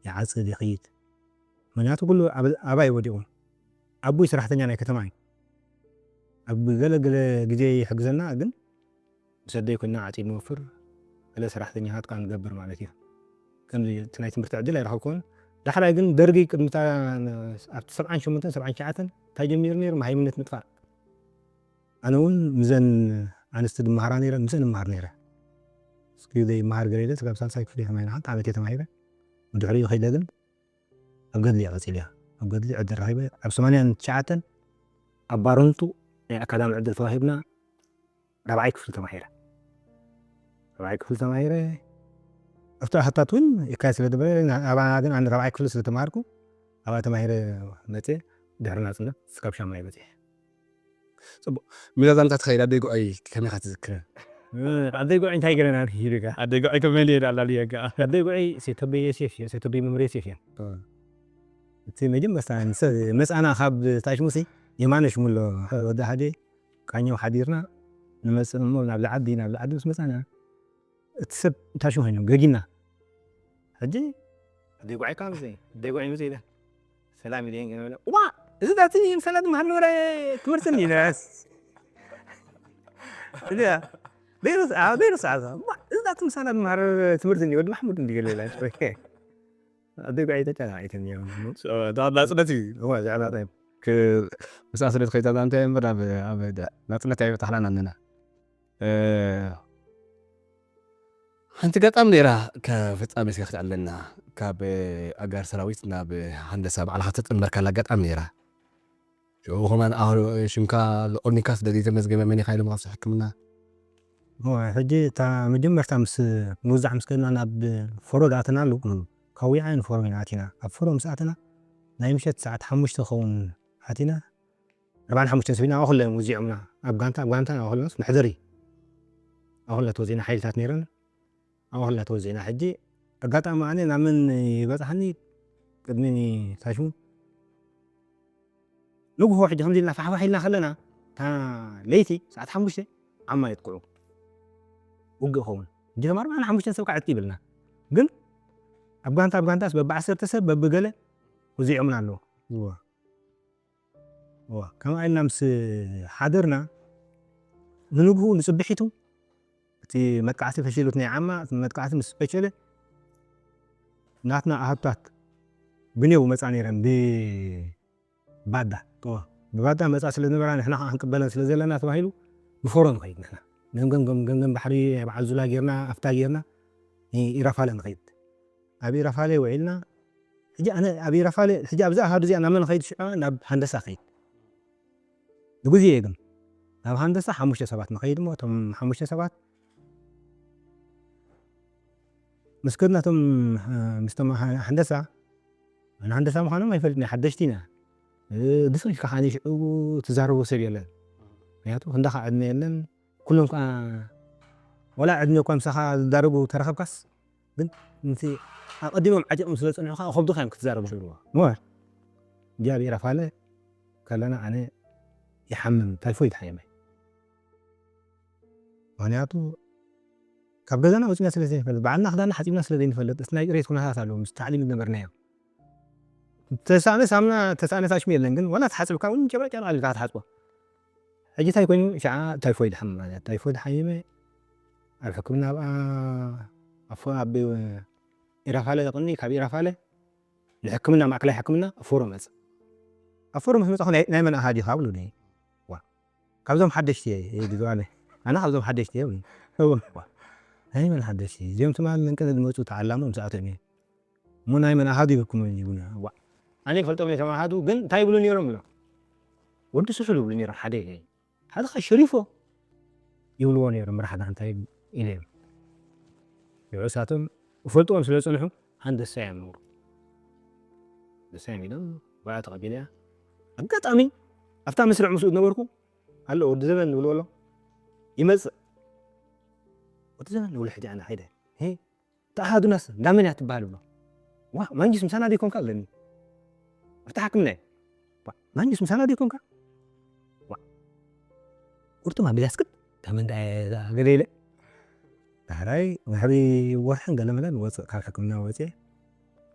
ይዓፅድ ይኽይድ ምክንያቱ ኩሉ ኣባይ ወዲቑ ኣቦይ ሰራሕተኛ ናይ ከተማ እዩ ኣብ ገለ ገለ ግዜ ይሕግዘና ግን ምስ ኣደይ ኮይና ዓፂድ ንወፍር ገለ ሰራሕተኛታት ከዓ ንገብር ማለት እዩ ከምዚ እቲ ናይ ትምህርቲ ዕድል ኣይረኸብኩን ዳሕራይ ግን ደርጊ ቅድሚ ኣብቲ ሰብዓን ሸሞንተን ሰብዓን ትሽዓተን እንታይ ጀሚሩ ነይሩ መሃይምነት ምጥፋእ ኣነ እውን ምዘን ኣንስቲ ድመሃራ ነይረን ምሰን እመሃር ነይረ እስኪ ዘይመሃር ገለ ኢለ ስጋብ ሳልሳይ ክፍሊ ተማሂረ ሓንቲ ዓመት እየ ተማሂረ ብድሕሪኡ ከይደ ግን ኣብ ገድሊ እየ ቀፂለ ኣብ ገድሊ ዕድል ረኺበ ኣብ ሰማንያን ትሽዓተን ኣብ ባረንቱ ናይ ኣካዳሚ ዕድል ተዋሂብና ራብዓይ ክፍሊ ተማሂረ ራብዓይ ክፍሊ ተማሂረ ኣብቲ ኣሃታት እውን ይካየድ ስለ ዝበለ ኣባና ግን ኣነ ራብዓይ ክፍሊ ስለ ተማሃርኩ ኣብኣ ተማሂረ መፅየ ድሕሪ ናፅነት ስካብ ሻማይ በፅየ ፅቡቅ ሚዛዛንታ ትኸይድ ኣደይ ጉዐይ ከመይ ኢኻ ትዝክረ ኣደይ ጉዐይ እንታይ ገለና ኢሉካ ኣደይ ጉዐይ ከመይ ልየድ ኣላልየካ ኣደይ ጉዐይ ሴተበይ የሴፍ እየ ሴተበይ መምር የሴፍ እየ እቲ መጀመርታ መፃና ካብ ታሽሙሲ የማነ ሽሙሎ ወዲ ሓደ ቃኘው ሓዲርና ንመፅእ እሞ ናብ ላዓዲ ናብ ላዓዲ ምስ መፃና እቲ ሰብ ታሽሙ ኮይኑ ገጊና ሕጂ ኣደይ ጉዐይ ካብ ኣደይ ጉዐይ ምስ ኢለ ሰላም ኢለ ዋ እዚ ዳቲ ምሳና ዝመሃር ነበረ ትምህርቲ እንዲ ነስ እዚኣ ዘይርስ ዘይርስ ኣዛ እዚ ዳቲ ምሳና ዝመሃር ትምህርቲ እንዲ ወዲ ማሕሙድ እንዲ ገለ ኢላ ኣደ ጓይ ተጨናቂትን እዮም። ናጽነት እዩ። እዋ ዛዕባ ታይ ምስ ኣስለት ከይታ ዛንታ እምበር ኣብ ኣብ ናጽነት ኣይበታሕላን ኣለና። ሓንቲ ገጣም ነይራ። ካብ ፍጻሜ ስጋ ክትዕለና ካብ ኣጋር ሰራዊት ናብ ሃንደሳ ባዕልኻ ተጠመርካላ ገጣም ነይራ። ሽዑ ከማን ሽምካ ኦርኒካ ስለ ዘይተመዝገበ መን ኢኻ ኢሎም ካብሲ ሕክምና። ሕጂ እታ መጀመርታ ምስ ምውዛዕ ምስ ከድና ናብ ፎሮ ዝኣተናሉ ካውያ ንፎሮ ኢና ኣቲና። ኣብ ፎሮ ምስ ኣተና ናይ ምሸት ሰዓት ሓሙሽተ ክኸውን ኣቲና። ኣርባዓን ሓሙሽተን ሰብ ኢና ኣኹለ ውዚዖምና ኣብ ጋንታ ኣብ ጋንታ ኣኹለ መሕደሪ ኣኹለ ተወዚና ሓይልታት ነይረን። ኣኹለ ተወዚና ሕጂ ኣጋጣሚ ኣነ ናብ መን ይበፅሓኒ ቅድሚ ታሽሙ ንግሆ ሕጂ ከምዚ ኢልና ፋሕፋሕ ኢልና ከለና እታ ለይቲ ሰዓት ሓሙሽተ ዓማ የጥቅዑ ውግእ ኸውን እንጂ ተማርማና ሓሙሽተን ሰብ ከዓ ዕጥቂ ይብልና ግን ኣብ ጋንታ ኣብ ጋንታስ በብዓሰርተ ሰብ በብገለ ውዚዖምና ኣለዉ እዋ ከምኣ ኢልና ምስ ሓደርና ንንግሁ ንፅብሒቱ እቲ መጥቃዕቲ ፈሽሉት ናይ ዓማ መጥቃዕቲ ምስ ፈሸለ ናትና ኣሃብታት ብኔው መፃ ነይረን ብባዳ ብባዳ መፃ ስለ ዝነበራ ንሕና ከዓ ክንቅበለን ስለ ዘለና ተባሂሉ ብፎሮ ንኸይድ ንሕና ገምገም ገምገም ባሕሪ በዓል ዙላ ጌርና ኣፍታ ጌርና ኢራፋለ ንኸይድ ኣብ ኢራፋለ ውዒልና ሕጂ ኣነ ኣብ ኢራፋለ ሕጂ ኣብዚ ኣሃዱ እዚኣ ናብ መን ኸይድ ሽዑ ናብ ሃንደሳ ኸይድ ንግዜ እየ ግን ናብ ሃንደሳ ሓሙሽተ ሰባት ንኸይድ እሞ እቶም ሓሙሽተ ሰባት ምስ ከድናቶም ምስቶም ሃንደሳ ኣነ ሃንደሳ ምዃኖም ኣይፈልጥን ሓደሽቲ ኢና ብስኺ ከዓ ሽዑ ትዛረቦ ሰብ የለን ምክንያቱ ክንዳኻ ዕድመ የለን ኩሎም ከዓ ወላ ዕድመ እኳ ምሳኻ ዝዳረጉ ተረኸብካስ ግን ምስ ኣቐዲሞም ዓጢቖም ስለ ዝፀንሑ ከዓ ከብዱኻ እዮም ክትዛረቡ ዝብልዎ እሞ እንጂ ኣብ ኢራፋለ ከለና ኣነ ይሓምም ታይፎይድ ሓየመ ምክንያቱ ካብ ገዛና ወፂና ስለ ዘይንፈልጥ በዓልና ክዳና ሓፂብና ስለ ዘይንፈልጥ እቲ ናይ ፅሬት ኩነታት ኣለዎ ምስ ታዕሊም ዝነበርናዮ ተሳእነ ሳምና ተሳእነ ታሽሙ የለን ግን ዋላ ተሓፅብካ እውን ጨብረጨብረ ኣልካ ትሓፅቦ ሕጂ እንታይ ኮይኑ ሸዓ ታይፎይድ ሓም ማለት ታይፎይድ ሓሚመ ኣብ ሕክምና ኣብ ኣፎ ኣብ ኢራፋለ ቅኒ ካብ ኢራፋለ ንሕክምና ማእከላይ ሕክምና ኣፎሮ መፅ ኣፎሮ ምስ መፃኹ ናይ መን ኣሃድ ኢኻ ብሉኒ ካብዞም ሓደሽቲ እየ ግዝኣለ ኣነ ካብዞም ሓደሽቲ እየ ናይ መን ሓደሽቲ እዚኦም ትማል መንቀለ ዝመፁ ተዓላሞም ሰኣቶም እየ እሞ ናይ መን ኣሃዱ ይብልኩም ይብሉና ዋ ኣነ ይፈልጦም እየ ተማሃዱ ግን እንታይ ይብሉ ነይሮም ብሎ ወዲ ስሑል ይብሉ ነይሮም ሓደ ሓደ ኸ ሸሪፎ ይብልዎ ነይሮም መራሕ ጋንታ ኢለ እዮም ንሳቶም ይፈልጥዎም ስለ ዝፅንሑ ሃንደሳ እዮም ነብሩ ደሳ እዮም ኢሎም ብኣ ተቐቢለ ኣጋጣሚ ኣብታ መስርዕ ምስኡ ዝነበርኩ ኣሎ ወዲ ዘበን ዝብልዎ ኣሎ ይመፅእ ወዲ ዘበን ንብሎ ሕጂ ኣነ ከይደ ተኣሃዱናስ እንዳመን እያ ትበሃል ብሎ ዋ ማንጅስ ምሳና ዘይኮንካ ኣለኒ ኣብቲ ሓክምና ማንጅስ ምሳና ዘይኮንካ ቁርጥማ ቢላስክት ካብ እንዳ ገለ ኢለ ዳሕራይ ድሕሪ ወርሕን ገለመለን ወፅእ ካብ ሕክምና ወፅእ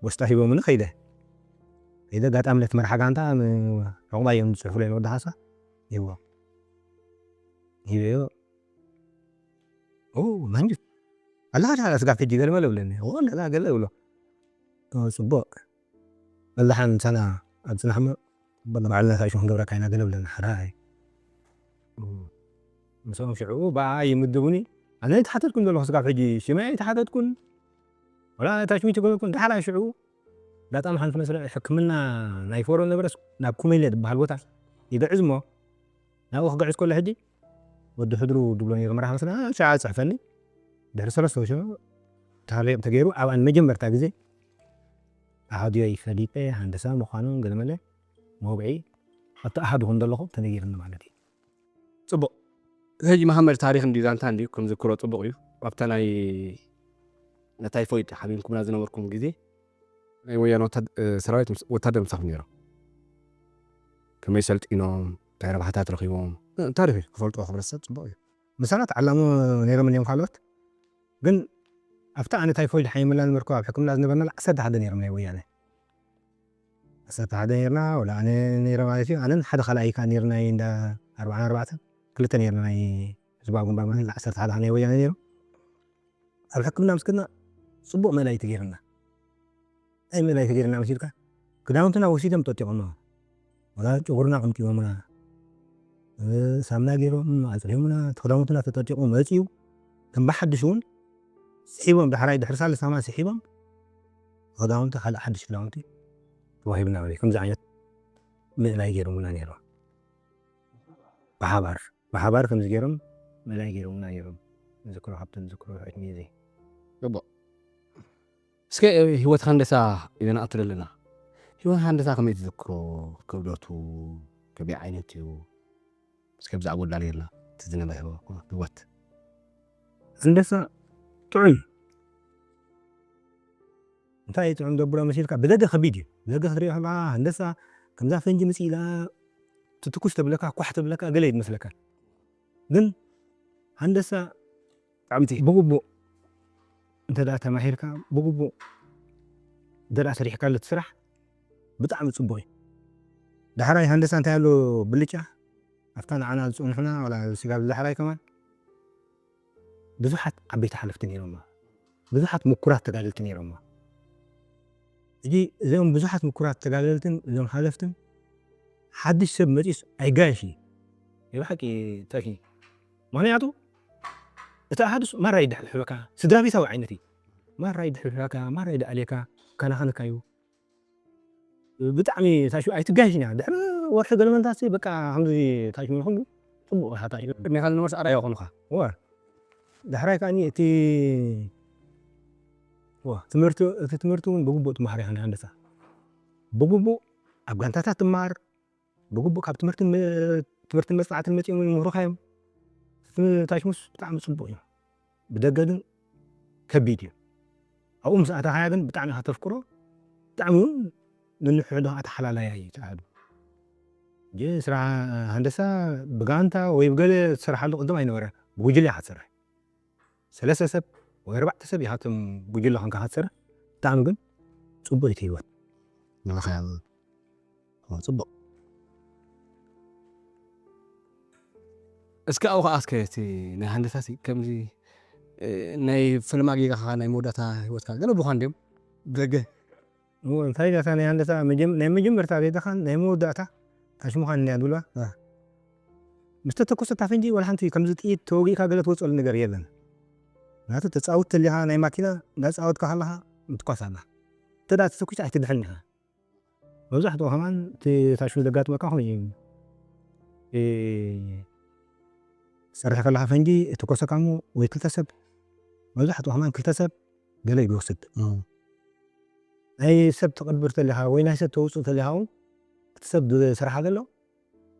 ወስጣ ሂቦምኒ ከይደ ከይደ ኣጋጣሚ ነቲ መርሓ ጋንታ ዕቑባ እዮም ዝፅሕፉለይ ንወዲ ሓሳ ሂቦ ሂበዮ ማንጁት ኣለኻ ዳ ስጋብ ሕጂ ገለ መለ ብለኒ ኣለና ገለ ብሎ ፅቡቅ በላሓን ምሳና ኣብ ፅናሕሞ በቃ ባዕልና ታሽሙ ክንገብረካ ኢና ገለ ብለኒ ሓራይ ምስኦም ሽዑ ብኣ ይምድቡኒ ኣነ ኣይተሓተትኩን ዘለኹ ስጋብ ሕጂ ሽመይ ኣይተሓተትኩን ወላ ታሽሙ ይትገብርኩን ዳሓራ ሽዑ ዳጣም ሓንቲ መስለ ሕክምና ናይ ፎሮ ነበረስ ናብ ኩሜለ ዝበሃል ቦታ ይግዕዝ እሞ ናብኡ ክግዕዝ ከሎ ሕጂ ወዲ ሕድሩ ድብሎ ነይሩ መራሕ መስለ ሸዓ ፅሕፈኒ ድሕሪ ሰለስተ ወሸ ታሪቕ ተገይሩ ኣብኣን መጀመርታ ግዜ ኣሃዱዮይ ፈሊጠ ሃንደሳ ምዃኖም ገለመለ መውብዒ ኣብቲ ኣሃዱ ከም ዘለኹ ተነጊርኒ ማለት እዩ ፅቡቕ ሕጂ መሃመድ ታሪኽ እንዲ ዛንታ እንዲ ክምዝክሮ ፅቡቕ እዩ ኣብታ ናይ ታይፎይድ ሓሚምኩምና ዝነበርኩም ግዜ ናይ ወያነ ሰራዊት ወታደር ምሳኹም ነይሮም ከመይ ሰልጢኖም እንታይ ረብሓታት ረኺቦም ታሪኽ እዩ ክፈልጥዎ ሕብረተሰብ ፅቡቕ እዩ ምሳና ተዓላሞ ነይሮም እዮም ካልኦት ግን ኣብታ ኣነ ታይፎይድ ሓይመላ ነበርኩ ኣብ ሕክምና ዝነበርና ዓሰርተ ሓደ ነይሮም ናይ ወያነ ዓሰርተ ሓደ ነርና፣ ወላ ኣነ ነይረ ማለት እዩ። ኣነን ሓደ ካልኣይ ከኣ ነርና፣ ናይ እንዳ ኣርባዓን ኣርባዕተን ክልተ ነርና፣ ናይ ህዝባዊ ግንባር ማለት ዓሰርተ ሓደ ናይ ወያነ ነይሩ። ኣብ ሕክምና ምስ ከድና ጽቡቕ ምእላይ ተገይርና። እንታይ ምእላይ ተገይርና መሲልካ? ክዳውንትና ወሲዶም ጠጢቖሞ፣ ወላ ጨጉርና ቀምጢሞምና፣ እ፣ ሳምና ገይሮም ኣጽሪሙና፣ እቲ ክዳውንትና ተጠጢቑ መጺኡ፣ ከም ብሓድሽ እውን ስሒቦም፣ ዳሕራይ ድሕሪ ሳልስቲ ከማን ስሒቦም፣ ክዳውንቲ፣ ካልእ ሓድሽ ክዳውንቲ ተዋሂብና ማለት እዩ። ከምዚ ዓይነት ምእላይ ገይሮምና ነይሮም። ብሓባር፣ ብሓባር ከምዚ ገይሮም ምእላይ ገይሮምና ነይሮም። ዝክሮ ካብቶም ዝክሮ ዕድሜ እዚ። ጽቡቕ። እስከ ህይወት ሃንደሳ ኢለና ኣትለልና። ህይወት ሃንደሳ ከመይ ትዝክሮ? ክብደቱ ከመይ ዓይነት እዩ? እስከ ብዛዕባ ወዳል ጌርና እቲ ዝነበረ ህይወት። ሃንደሳ ጥዑይ። እንታይ እዩ ጥዑም ደብሮ መሲልካ? ብደገ ከቢድ እዩ። ብደገ ክትሪኦ ከለኻ ሃንደሳ ከምዛ ፈንጂ ምጽእ ኢላ ትትኩስ ተብለካ፣ ኳሕ ተብለካ፣ ገለ እዩ ዝመስለካ። ግን ሃንደሳ ብጣዕሚ እቲ ብግቡእ እንተ ደኣ ተማሂርካ፣ ብግቡእ እንተ ደኣ ሰሪሕካሉ እቲ ስራሕ ብጣዕሚ ጽቡቕ እዩ። ዳሕራይ ሃንደሳ እንታይ ኣሎ ብልጫ? ኣብታ ንዓና ዝጸንሑና፣ ዋላ ስጋብ ዳሕራይ ከማን ብዙሓት ዓበይቲ ሓለፍቲ ነይሮማ። ብዙሓት ምኩራት ተጋደልቲ ነይሮማ። ሕጂ እዞም ብዙሓት ምኩራት ተጋደልትን እዞም ሓለፍትን ሓድሽ ሰብ መጺኡስ ኣይጋየሽ እዩ። ናይ ብሓቂ ተኪ። ምኽንያቱ እቲ ኣሃዱስ ማራ ይድሕብሕበካ፣ ስድራ ቤታዊ ዓይነት እዩ። ማራ ይድሕብሕበካ፣ ማራ ይደኣልየካ፣ ይከናኸነካ እዩ። ብጣዕሚ ታሽሙ ኣይትጋየሽን እያ። ድሕሪ ወርሒ ገለ መንታት በቃ ከምዚ ታሽሙ ይኹን ጽቡቕ ኢኻ ታሽሙ። ቅድሜኻ ዝነበርስ ኣርኣያ ይኾኑኻ። እወ። ዳሕራይ ከኣኒ እቲ፣ እወ፣ ትምህርቲ፣ እቲ ትምህርቲ እውን ብግቡእ ትመሃር ኢኻ፣ ናይ ሃንደሳ። ብግቡእ ኣብ ጋንታታት ትመሃር፣ ብግቡእ ካብ ትምህርትን መ-፣ ትምህርትን መጽናዕትን መጺኦም ይምህሩኻ እዮም። እቲ ታሽሙስ ብጣዕሚ ጽቡቕ እዩ። ብደገ ግን ከቢድ እዩ። ኣብኡ ምስ ኣተኻያ ግን ብጣዕሚ ኢኻ ተፍቅሮ፣ ብጣዕሚ እውን ንንሕድሕዱ ኣተሓላላያ እዩ እቲ ኣሃዱ። ሕጂ ስራሕ ሃንደሳ ብጋንታ ወይ ብገለ ትሰርሓሉ ቅድም ኣይነበረን፣ ብጉጅለ ኢኻ ትሰርሕ። ሰለስተ ሰብ ወይ ኣርባዕተ ሰብ ኢኻ እቶም ጉጅለ ኮንካ ኢኻ ትሰርሕ። ብጣዕሚ ግን ጽቡቕ እዩ እቲ ህይወት። ንረኸያ ጽቡቕ። እስኪ ኣብኡ ኸዓ እስከ እቲ ናይ ሃንደሳሲ ከምዚ፣ እ፣ ናይ ፍልማ ጌጋ ኸዓ ናይ መወዳእታ ህይወትካ ገለ ብዃን ድዮም? ደገ። እዎ፣ እንታይ ኢላታ ናይ ሃንደሳ መጀም-፣ ናይ መጀመርታ ጌጋኻን ናይ መወዳእታ ታሽሙኻን እንድያ ዝብልዋ። እ። ምስ ተተኮሰት እታ ፈንጂ ዋላ ሓንቲ ከምዚ ጥይት ተወጊእካ ገለ ትወፅኣሉ ነገር የለን። ምኽንያቱ ተፃውት ተሊኻ ናይ ማኪና እንዳፃወትካ ከለኻ ምትኳስ ኣላ። እንተ ደኣ ተተኩስ ኣይትድሕን ኢኻ። መብዛሕትኡ ከማን እቲ ታሽሙ ዘጋጥመካ ከምኡ እዩ። እ፣ ትሰርሕ ከለኻ ፈንጂ እትኮሰካ እሞ ወይ ክልተ ሰብ፣ መብዛሕትኡ ከማን ክልተ ሰብ ገለ እዩ ዝወስድ። እም። ናይ ሰብ ትቐብር ተሊኻ ወይ ናይ ሰብ ተውፅእ ተሊኻ እውን እቲ ሰብ ዝሰርሓ ዘሎ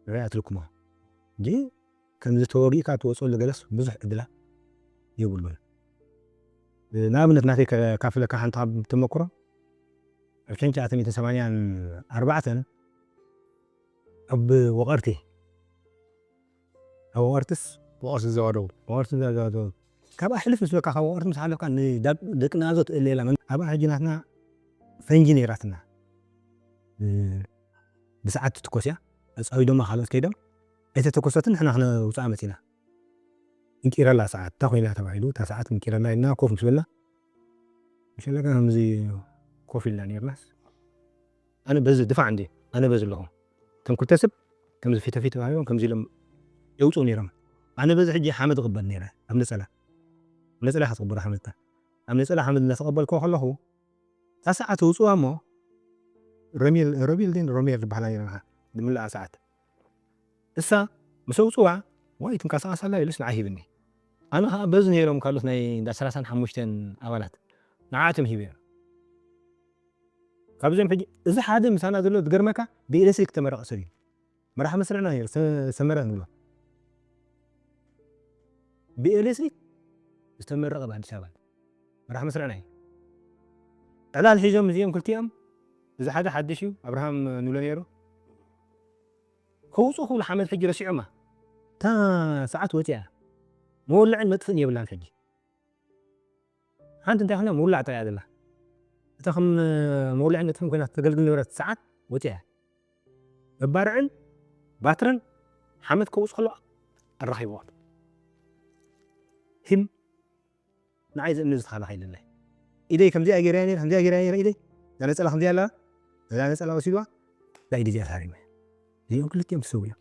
ርኣያ ትልኩሞ እንጂ ከምዚ ተወጊእካ ትወፅኣሉ ገለስ ብዙሕ ዕድላት የብሉን። ንኣብነት ናተይ ከካፍለካ ሓንቲ ካብ ተመክሮ፣ ኣብ ሽሕን ትሽዓተ ሚእትን ሰማንያን ኣርባዕተን ኣብ ወቐርቲ፣ ኣብ ወቐርትስ ወቐርቲ ዘዋደው። ወቐርቲ ዘዋደው። ካብ ኣሕልፍ ምስ በልካ፣ ካብ ወቐርቲ ምስ ሓለፍካ ንዳ-፣ ደቂ ናዞ ትእለ ኢላ። መን-፣ ኣብኣ ሕጂ ናትና ፈንጂ ነይራትና። እ፣ ብሰዓት ትትኮስ እያ። ኣጻዊዶማ ካልኦት ከይዶም ኣይተተኮሰትን ንሕና ክነውጽኣ መጺና። እንቂረላ ሰዓት፣ እታ ኮይና ተባሂሉ፣ እታ ሰዓት እንቂረላ ኢልና ኮፍ ምስ በልና፣ ምስ በለካ ከምዚ ኮፍ ኢልና ነይርናስ፣ ኣነ በዚ ድፋዕ እንዲ፣ ኣነ በዚ ኣለኹ። እቶም ክልተ ሰብ ከምዚ ፊት ፊት ተባሂሎም ከምዚ ኢሎም የውጽኡ ነይሮም። ኣነ በዚ ሕጂ ሓመድ እቕበል ነይረ፣ ኣብ ነጸላ። ነጸላ ኢኻ ትቕበሎ ሓመድካ። ኣብ ነጸላ ሓመድ እናተቐበልክዎ ከለኹ፣ እታ ሰዓት ኣውጽዋ እሞ፣ ረሜል፣ ረቤል ድን ሮሜል ዝበሃላ ነይረን፣ ንምልኣ ሰዓት። እሳ ምስ ኣውጽዋ፣ ዋይ ትንቀሳቐስ ኣላ ኢሉስ ንዓይ ሂብኒ። ኣነ ኸኣ በዚ ነይሮም ካልኦት ናይ እንዳ ሰላሳን ሓሙሽተን ኣባላት፣ ንዓኣቶም ሂበዮም። ካብዚኦም ሕጂ፣ እዚ ሓደ ምሳና ዘሎ ዝገርመካ፣ ብኤሌክትሪክ ዝተመረቐ ሰብ እዩ። መራሒ መስርዕና ነይሩ፣ ሰ-፣ ሰመረ ንብሎ። ብኤሌክትሪክ ዝተመረቐ ኣብ ኣዲስ ኣበባ መራሒ መስርዕና እዩ። ዕላል ሒዞም እዚኦም ክልቲኦም፣ እዚ ሓደ ሓድሽ እዩ፣ ኣብርሃም ንብሎ ነይሩ። ከውፅኡ ክብሉ ሓመድ ሕጂ ረሲዖማ። እታ ሰዓት ወፂኣ። መወልዕን መጥፍእን የብላን ሕጂ። ሓንቲ እንታይ ኮይና ምውላዕ ጥራይ እያ ዘላ። እታ ከም መውልዕን መጥፍእን ኮይና ተገልግል ነበረት ሰዓት ወፂኣ። መባርዕን ባትርን ሓመድ ከውፅ ከሎ ኣራኺብዋ። ሂም ንዓይ ዝእምኒ ዝተኻላኸ ኢለና። ኢደይ ከምዚኣ ገይረያ ነይረ፣ ከምዚኣ ገይረያ ነይረ ኢደይ። እዛ ነፀላ ከምዚኣ ኣለዋ፣ እዛ ነፀላ ወሲድዋ፣ እዛ ኢደይ እዚኣ ተሃሪመ። እዚኦም ክልቲኦም ተሰዊኦም።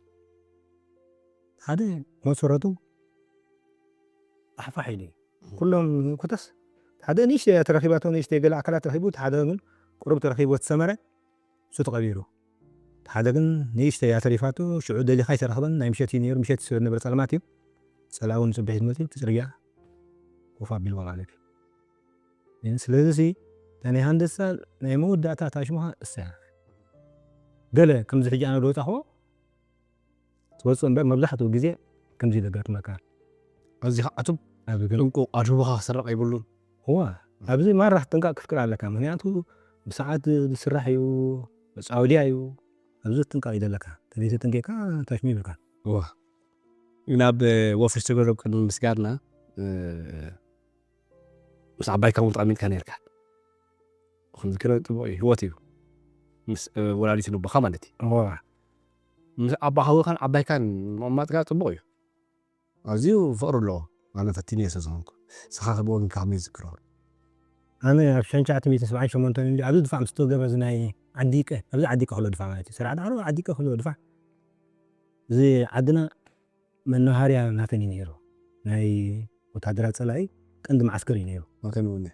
ሓደ መሰረቱ ፋሕፋሕ ኢሉ እዩ። ኩሎም ኮታስ ሓደ ንእሽተይ እያ ተረኺባቶ፣ ንእሽተይ ገለ ኣካላት ተረኺቡ፣ እቲ ሓደ ግን ቁሩብ ተረኺቡ ተሰመረ፣ እሱ ተቐቢሩ። እቲ ሓደ ግን ንእሽተይ እያ ተሪፋቶ፣ ሽዑ ደሊኻ ኣይተረኽበን፣ ናይ ምሸት እዩ ነይሩ፣ ምሸት ስለ ዝነበረ ጸልማት እዩ። ጸላኡ ንጽባሒት መጺኡ፣ እቲ ጽርግያ ኮፍ ኣቢልዎ ማለት እዩ። ስለዚ ሲ፣ እታ ናይ ሃንደሳ ናይ መወዳእታ ታሽሙኻ እሳ እያ። ገለ ከምዚ ሕጂ ኣነ ዝወጻኽዎ ትወጽእ እምበር መብዛሕትኡ ግዜ ከምዚ እዩ ዘጋጥመካ። ኣብዚ ከዓ ኣቱም ኣብ ገለ ጥንቁቕ ኣድህቦኻ ክስረቕ የብሉን። እዋ፣ ኣብዚ ማራ ክትጥንቀቕ ክትክእል ኣለካ። ምኽንያቱ ብሰዓት ዝስራሕ እዩ፣ መጻወድያ እዩ። ኣብዚ ክትጥንቀቕ እዩ ዘለካ። ተዘይተጠንቂቕካ ታሽሙ ይብልካ። እዋ። ናብ ወፍሪ ዝተገረብ ቅድሚ ምስጋድና፣ እ፣ ምስ ዓባይካ እውን ተቐሚጥካ ነይርካ። ክንዝክሮ ጽቡቕ እዩ። ህይወት እዩ። ምስ፣ እ፣ ወላዲት ልቦኻ ማለት እዩ። እዋ። ምስ ኣባኻ ወኻን ዓባይካን ምቕማጥካ ጽቡቕ እዩ። ኣዝዩ ፍቕሪ ኣለዎ። ኣነ ፈቲነዮ ስለ ዝኾንኩ። ንስኻ ከ ብወገንካ ከመይ ትዝክሮ? ኣነ ኣብ ሽሕን ትሽዓተ ሚእትን ሰብዓን ሸሞንተን እንድዩ ኣብዚ ድፋዕ ምስ ተገብረ እዚ ናይ ዓዲቀ፣ ኣብዚ ዓዲቀ ክሎ ድፋዕ ማለት እዩ። ስራሕ ዳዕሮ ዓዲቀ ክሎ ድፋዕ። እዚ ዓድና መነሃርያ ናተን እዩ ነይሩ። ናይ ወታደራት ጸላኢ ቀንዲ መዓስከር እዩ ነይሩ። መከነ እውን።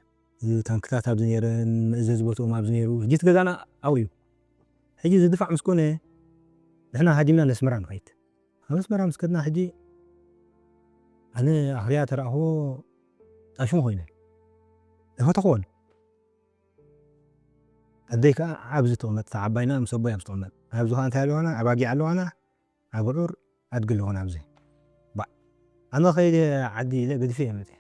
እዚ ታንክታት ኣብዚ ነይረን፣ መእዘዚ ቦትኦም ኣብዚ ነይሩ። ሕጂ እቲ ገዛና ኣብኡ እዩ። ሕጂ እዚ ድፋዕ ምስ ኮነ ንሕና ሃዲምና ነስመራ ንኸይድ። ኣብ ኣስመራ ምስ ከድና ሕጂ ኣነ ኣኽርያ ተረኣኽቦ ጣሽሙ ኮይነ። ኣይፈተኽዎን። ኣደይ ከኣ ኣብዚ ትቕመጥ፣ እታ ዓባይና ምስ ኣቦይ ኣብዚ ትቕመጥ። ኣብዚ ኸኣ እንታይ ኣለዋና? ኣባጊዕ ኣለዋና፣ ኣብዑር፣ ኣድጊ ኣለዋና ኣብዚ። ባዕ። ኣነ ኸይደ ዓዲ ኢለ ገዲፈ እየ መፅየ።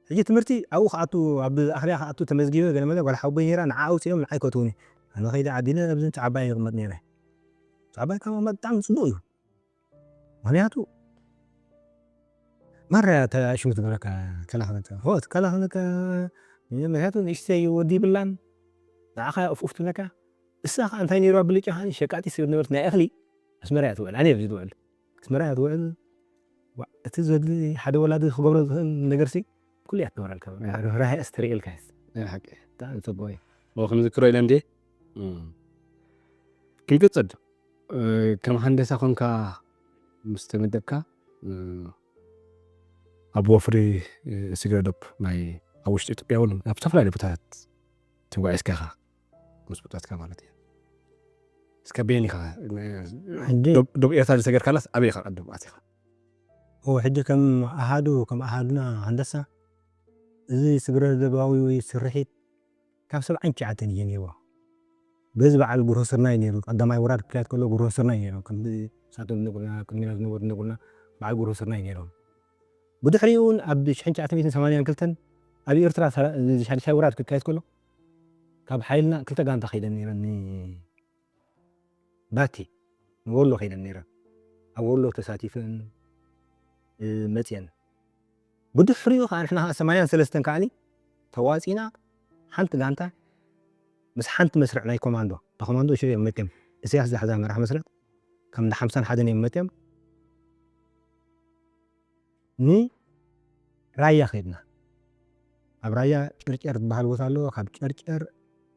ሕጂ ትምህርቲ ኣብኡ ክኣቱ፣ ኣብ ኣኽርያ ክኣቱ ተመዝጊበ ገለ መለ ጓል ሓወቦይ ነይራ፣ ንዓ ኣውፅኦም ንዓይ ከእትዉኒ። ኣነ ኸይደ ዓዲ ኢለ ኣብዚ እቲ ዓባይ ይቕመጥ ነይረ። እቲ ዓባይ ካብ ምቕማጥ ብጣዕሚ ፅቡቕ እዩ። ምኽንያቱ ማራ እያ ተሽሙ ትብለካ፣ ከላኽለካ። ሆ፣ ከላኽለካ። ምኽንያቱ ንእሽተይ ወዲ ይብላን፣ ንዓኻ እፍኡፍ ትብለካ። እሳ ኸዓ እንታይ ነይርዋ ብልጫ ኸዓ ሸቃጢት ስለ ዝነበረት ናይ እኽሊ ኣስመራ እያ ትውዕል። ኣነ ኣብዚ ዝውዕል። ኣስመራ እያ ትውዕል። ዋ፣ እቲ ዘድሊ ሓደ ወላዲ ክገብሮ ዝኽእል ነገርሲ ኩሉ እያ ትገብረልካ። እያ። ርህራሄ እያ ትርእየልካ። እያ ሓቂ። ብጣዕሚ ጽቡቕ እዩ። ኦ፣ ክንዝክሮ ኢለ እንዴ? እም። ክንቅጽል። እ፣ ከም ሃንደሳ ኮንካ ምስ ተመደብካ፣ እ፣ ኣብ ወፍሪ፣ እ፣ ስግረ ዶብ ናይ ኣብ ውሽጢ ኢትዮጵያ እውን ኣብ ዝተፈላለዩ ቦታታት ተጓዒዝካ ኢኻ፣ ምስ ብጾትካ ማለት እዩ። እስከ በየን ኢኻ፣ እ፣ ሕጂ ዶብ፣ ዶብ ኤርትራ ዝሰገርካላስ ኣበይ ኢኻ ቅድም ኣቲኻ? እወ፣ ሕጂ ከም ኣሃዱ፣ ከም ኣሃዱና ሃንደሳ፣ እዚ ስግረ ዶባዊ ስርሒት ካብ ሰብዓን ትሽዓተን እዩ ጀሚርዎ። በዚ በዓል ጉርሆ ስርናይ ነይሩ። ቀዳማይ ወራር ክካየድ ከሎ ጉርሆ ስርናይ ነይሩ። ከምዚ ንሳቶም ዝነግሩና፣ ቅድሜና ዝነበሩ ዝነግሩና፣ በዓል ጉርሆ ስርናይ ነይሮም። ብድሕሪኡ እውን ኣብ ሽሕን ትሽዓተ ሚእትን ሰማንያን ክልተን ኣብ ኤርትራ ሰራ-፣ እዚ ሻድሻይ ወራር ክካየድ ከሎ፣ ካብ ሓይልና ክልተ ጋንታ ከይደን ነይረን። ን-፣ ባቲ ንወሎ ከይደን ነይረን። ኣብ ወሎ ተሳቲፈን፣ እ፣ መፅየን። ብድሕሪኡ ከዓ ንሕና ከዓ ሰማንያን ሰለስተን ከዓኒ ተዋፂና ሓንቲ ጋንታ ምስ ሓንቲ መስርዕ ናይ ኮማንዶ፣ ብኮማንዶ ሽዑ እዮም መፅዮም። ኢሳያስ ዝሓዛ መራሕ መስርዕ፣ ከም እንዳ ሓምሳን ሓደን እዮም መፅዮም። ንራያ ከድና። ኣብ ራያ ጨርጨር ዝበሃል ቦታ ኣሎ። ካብ ጨርጨር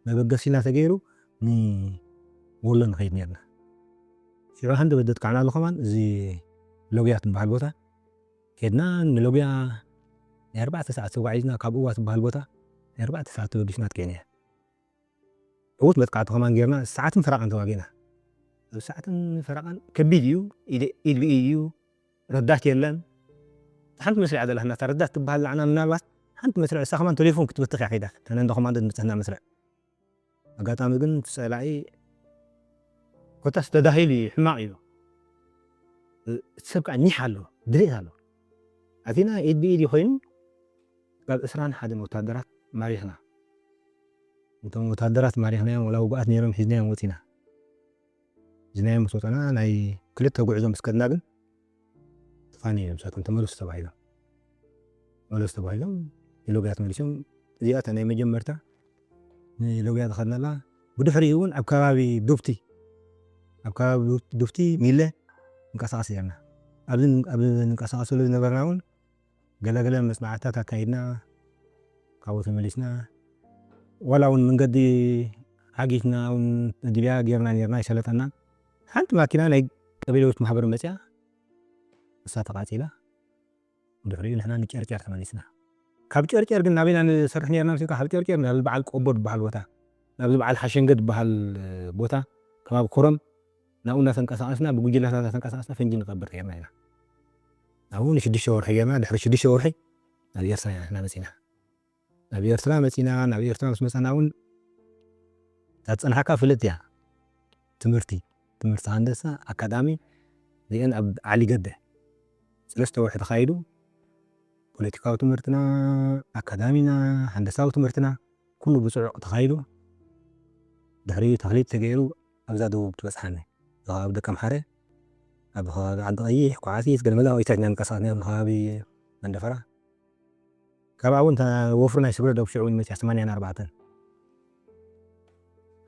መበገሲና ተገይሩ ንወሎ ንኸይድ ነርና። ሽዑ ሃንደ በደት ካዕና ኣሎ ከማን፣ እዚ ሎግያ ትበሃል ቦታ ከድና። ንሎግያ ናይ ኣርባዕተ ሰዓት ተጓዒዝና፣ ካብ እዋ ትበሃል ቦታ ናይ ኣርባዕተ ሰዓት ተበጊስና ትከይና እያ። ዕዉት መጥቃዕቲ ከማን ጌርና፣ ሰዓትን ፈረቓን ተዋጊእና። ኣብ ሰዓትን ፈረቓን ከቢድ እዩ፣ ኢድ፣ ኢድ ብኢድ እዩ፣ ረዳት የለን። ሓንቲ መስርዕ እያ ዘላ፣ ናታ ረዳት ትበሃል ንዓና ምናልባት ሓንቲ መስርዕ፣ እሳ ከማን ቴሌፎን ክትበትኽ እያ ከይዳ፣ እተን እንዳ ኮማንዶ ዝመፀና መስርዕ። ኣጋጣሚ ግን እቲ ፀላኢ ኮታስ ተዳሂሉ እዩ፣ ሕማቕ እዩ። እቲ ሰብ ከዓ ኒሕ ኣሎ፣ ድሌት ኣሎ። ኣቲና ኢድ ብኢድ እዩ ኮይኑ፣ ካብ ዕስራን ሓደን ወታደራት ማሪኽና። እቶም ወታደራት ማሪኽናዮም፣ ወላ ውጉኣት ነይሮም፣ ሒዝናዮም ወፂና። ሒዝናዮም ምስ ወፀና፣ ናይ ክልተ ጉዕዞ ምስ ከድና ግን፣ ተፋንዮም፣ ንሳቶም ተመለሱ ተባሂሎም። ተመለሱ ተባሂሎም፣ ንሎግያ ተመሊሶም። እዚኣ እታ ናይ መጀመርታ ንሎግያ ዝኸድናላ። ብድሕሪኡ እውን ኣብ ከባቢ ዱብቲ፣ ኣብ ከባቢ ዱፍቲ ሚለ ንቀሳቐስ ኔርና። ኣብዚ ኣብ ንቀሳቐሰሉ ዝነበርና እውን ገለገለ መፅናዕትታት ኣካይድና፣ ካብኡ ተመሊስና፣ ዋላ እውን መንገዲ ሓጊትና እውን ድልያ ጌርና ኔርና፣ ይሰለጠና። ሓንቲ ማኪና ናይ ቀቢለዎት ማሕበር መፅያ፣ እሳ ተቃፂላ፣ ድሕሪኡ ንሕና ንጨርጨር ተመሊስና። ካብ ጨርጨር ግን ናበይና ንሰርሕ ኔርና ምስልካ፣ ካብ ጨርጨር ናብ በዓል ቆቦ ዝበሃል ቦታ፣ ናብዚ በዓል ሓሸንገ ዝበሃል ቦታ፣ ከባቢ ኮረም፣ ናብኡ እናተንቀሳቐስና፣ ብጉጅላታት እናተንቀሳቐስና ፈንጂ ንቐብር ኔርና ኢና። ናብኡ ንሽዱሽተ ወርሒ ጌርና፣ ድሕሪ ሽዱሽተ ወርሒ ናብ ኤርትራ ኢና ንሕና መፂና። ናብ ኤርትራ መፂና። ናብ ኤርትራ ምስ መፃና እውን እታ ዝፀንሓካ ፍልጥ እያ። ትምህርቲ ትምህርቲ ሃንደሳ ኣካዳሚ ዚአን ኣብ ዓሊ ገደ ሰለስተ ወርሒ ተኻይዱ። ፖለቲካዊ ትምህርትና፣ ኣካዳሚና፣ ሃንደሳዊ ትምህርትና ኩሉ ብፅዑቕ ተኻይዱ። ድሕሪኡ ተኽሊት ተገይሩ ኣብዛ ደቡብ ትበፅሓኒ። ኣብ ከባቢ ደቀምሓረ፣ ኣብ ከባቢ ዓዲ ቀይሕ፣ ኳዓሲት፣ ገለመለ ኣብይታት ኢና ንንቀሳቐስ ነርና፣ ኣብ ከባቢ መንደፈራ። ካብኣ እውን እታ ወፍሪ ናይ ስግረ ዶብ ሽዑ እውን መፅያ ሰማንያን ኣርባዕተን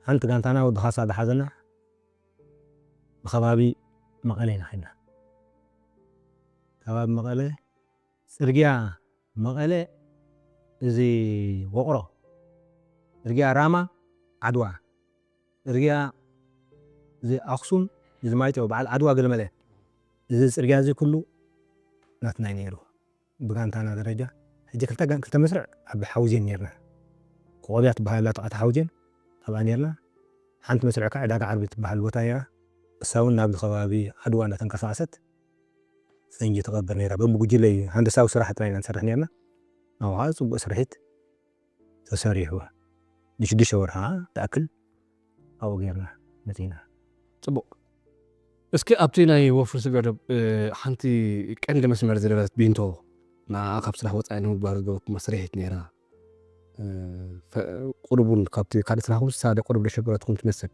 ሓንቲ ጋንታና ወዲ ካሳ ዝሓዘና ብከባቢ መቐለ ኢና ኸድና። ከባቢ መቐለ፣ ፅርግያ መቐለ፣ እዚ ወቕሮ፣ ፅርግያ ራማ ዓድዋ፣ ፅርግያ እዚ ኣኽሱም፣ እዚ ማይጨው፣ በዓል ዓድዋ ገለመለ፣ እዚ ፅርግያ እዚ ኩሉ ናትና እዩ ነይሩ። ብጋንታና ደረጃ ሕጂ ክልተ ጋን-፣ ክልተ መስርዕ ኣብ ሓውዜን ነይርና። ኮቆብያ ትበሃል ኣላ፣ ተቓታ ሓውዜን፣ ኣብኣ ነይርና። ሓንቲ መስርዕ ከዓ ዕዳጋ ዓርቢ ትበሃል ቦታ እያ። እሳ እውን ናብዚ ከባቢ ዓድዋ እናተንቀሳቐሰት ፈንጂ ትቐብር ነይራ። በብጉጅለ እዩ፣ ሃንደሳዊ ስራሕ ጥራይ ኢና ንሰርሕ ነይርና። ኣብኡ ከዓ ፅቡቕ ስርሒት ተሰሪሑ። ንሽዱሽተ ወርሒ ከዓ ትኣክል ኣብኡ ጌርና መፂና። ፅቡቕ። እስኪ ኣብቲ ናይ ወፍሪ ስግረ ዶብ፣ እ፣ ሓንቲ ቀንዲ መስመር ዝነበረት ቢንቶ፣ ንዓኣ ካብ ስራሕ ወፃኢ ንምግባር ዝገበርኩሞ ስርሒት ነይራ። እ፣ ፈ-፣ ቁሩብ እውን ካብቲ ካልእ ስራሕኩም ሳደ ቁሩብ ዘሸገረትኩም ትመስል።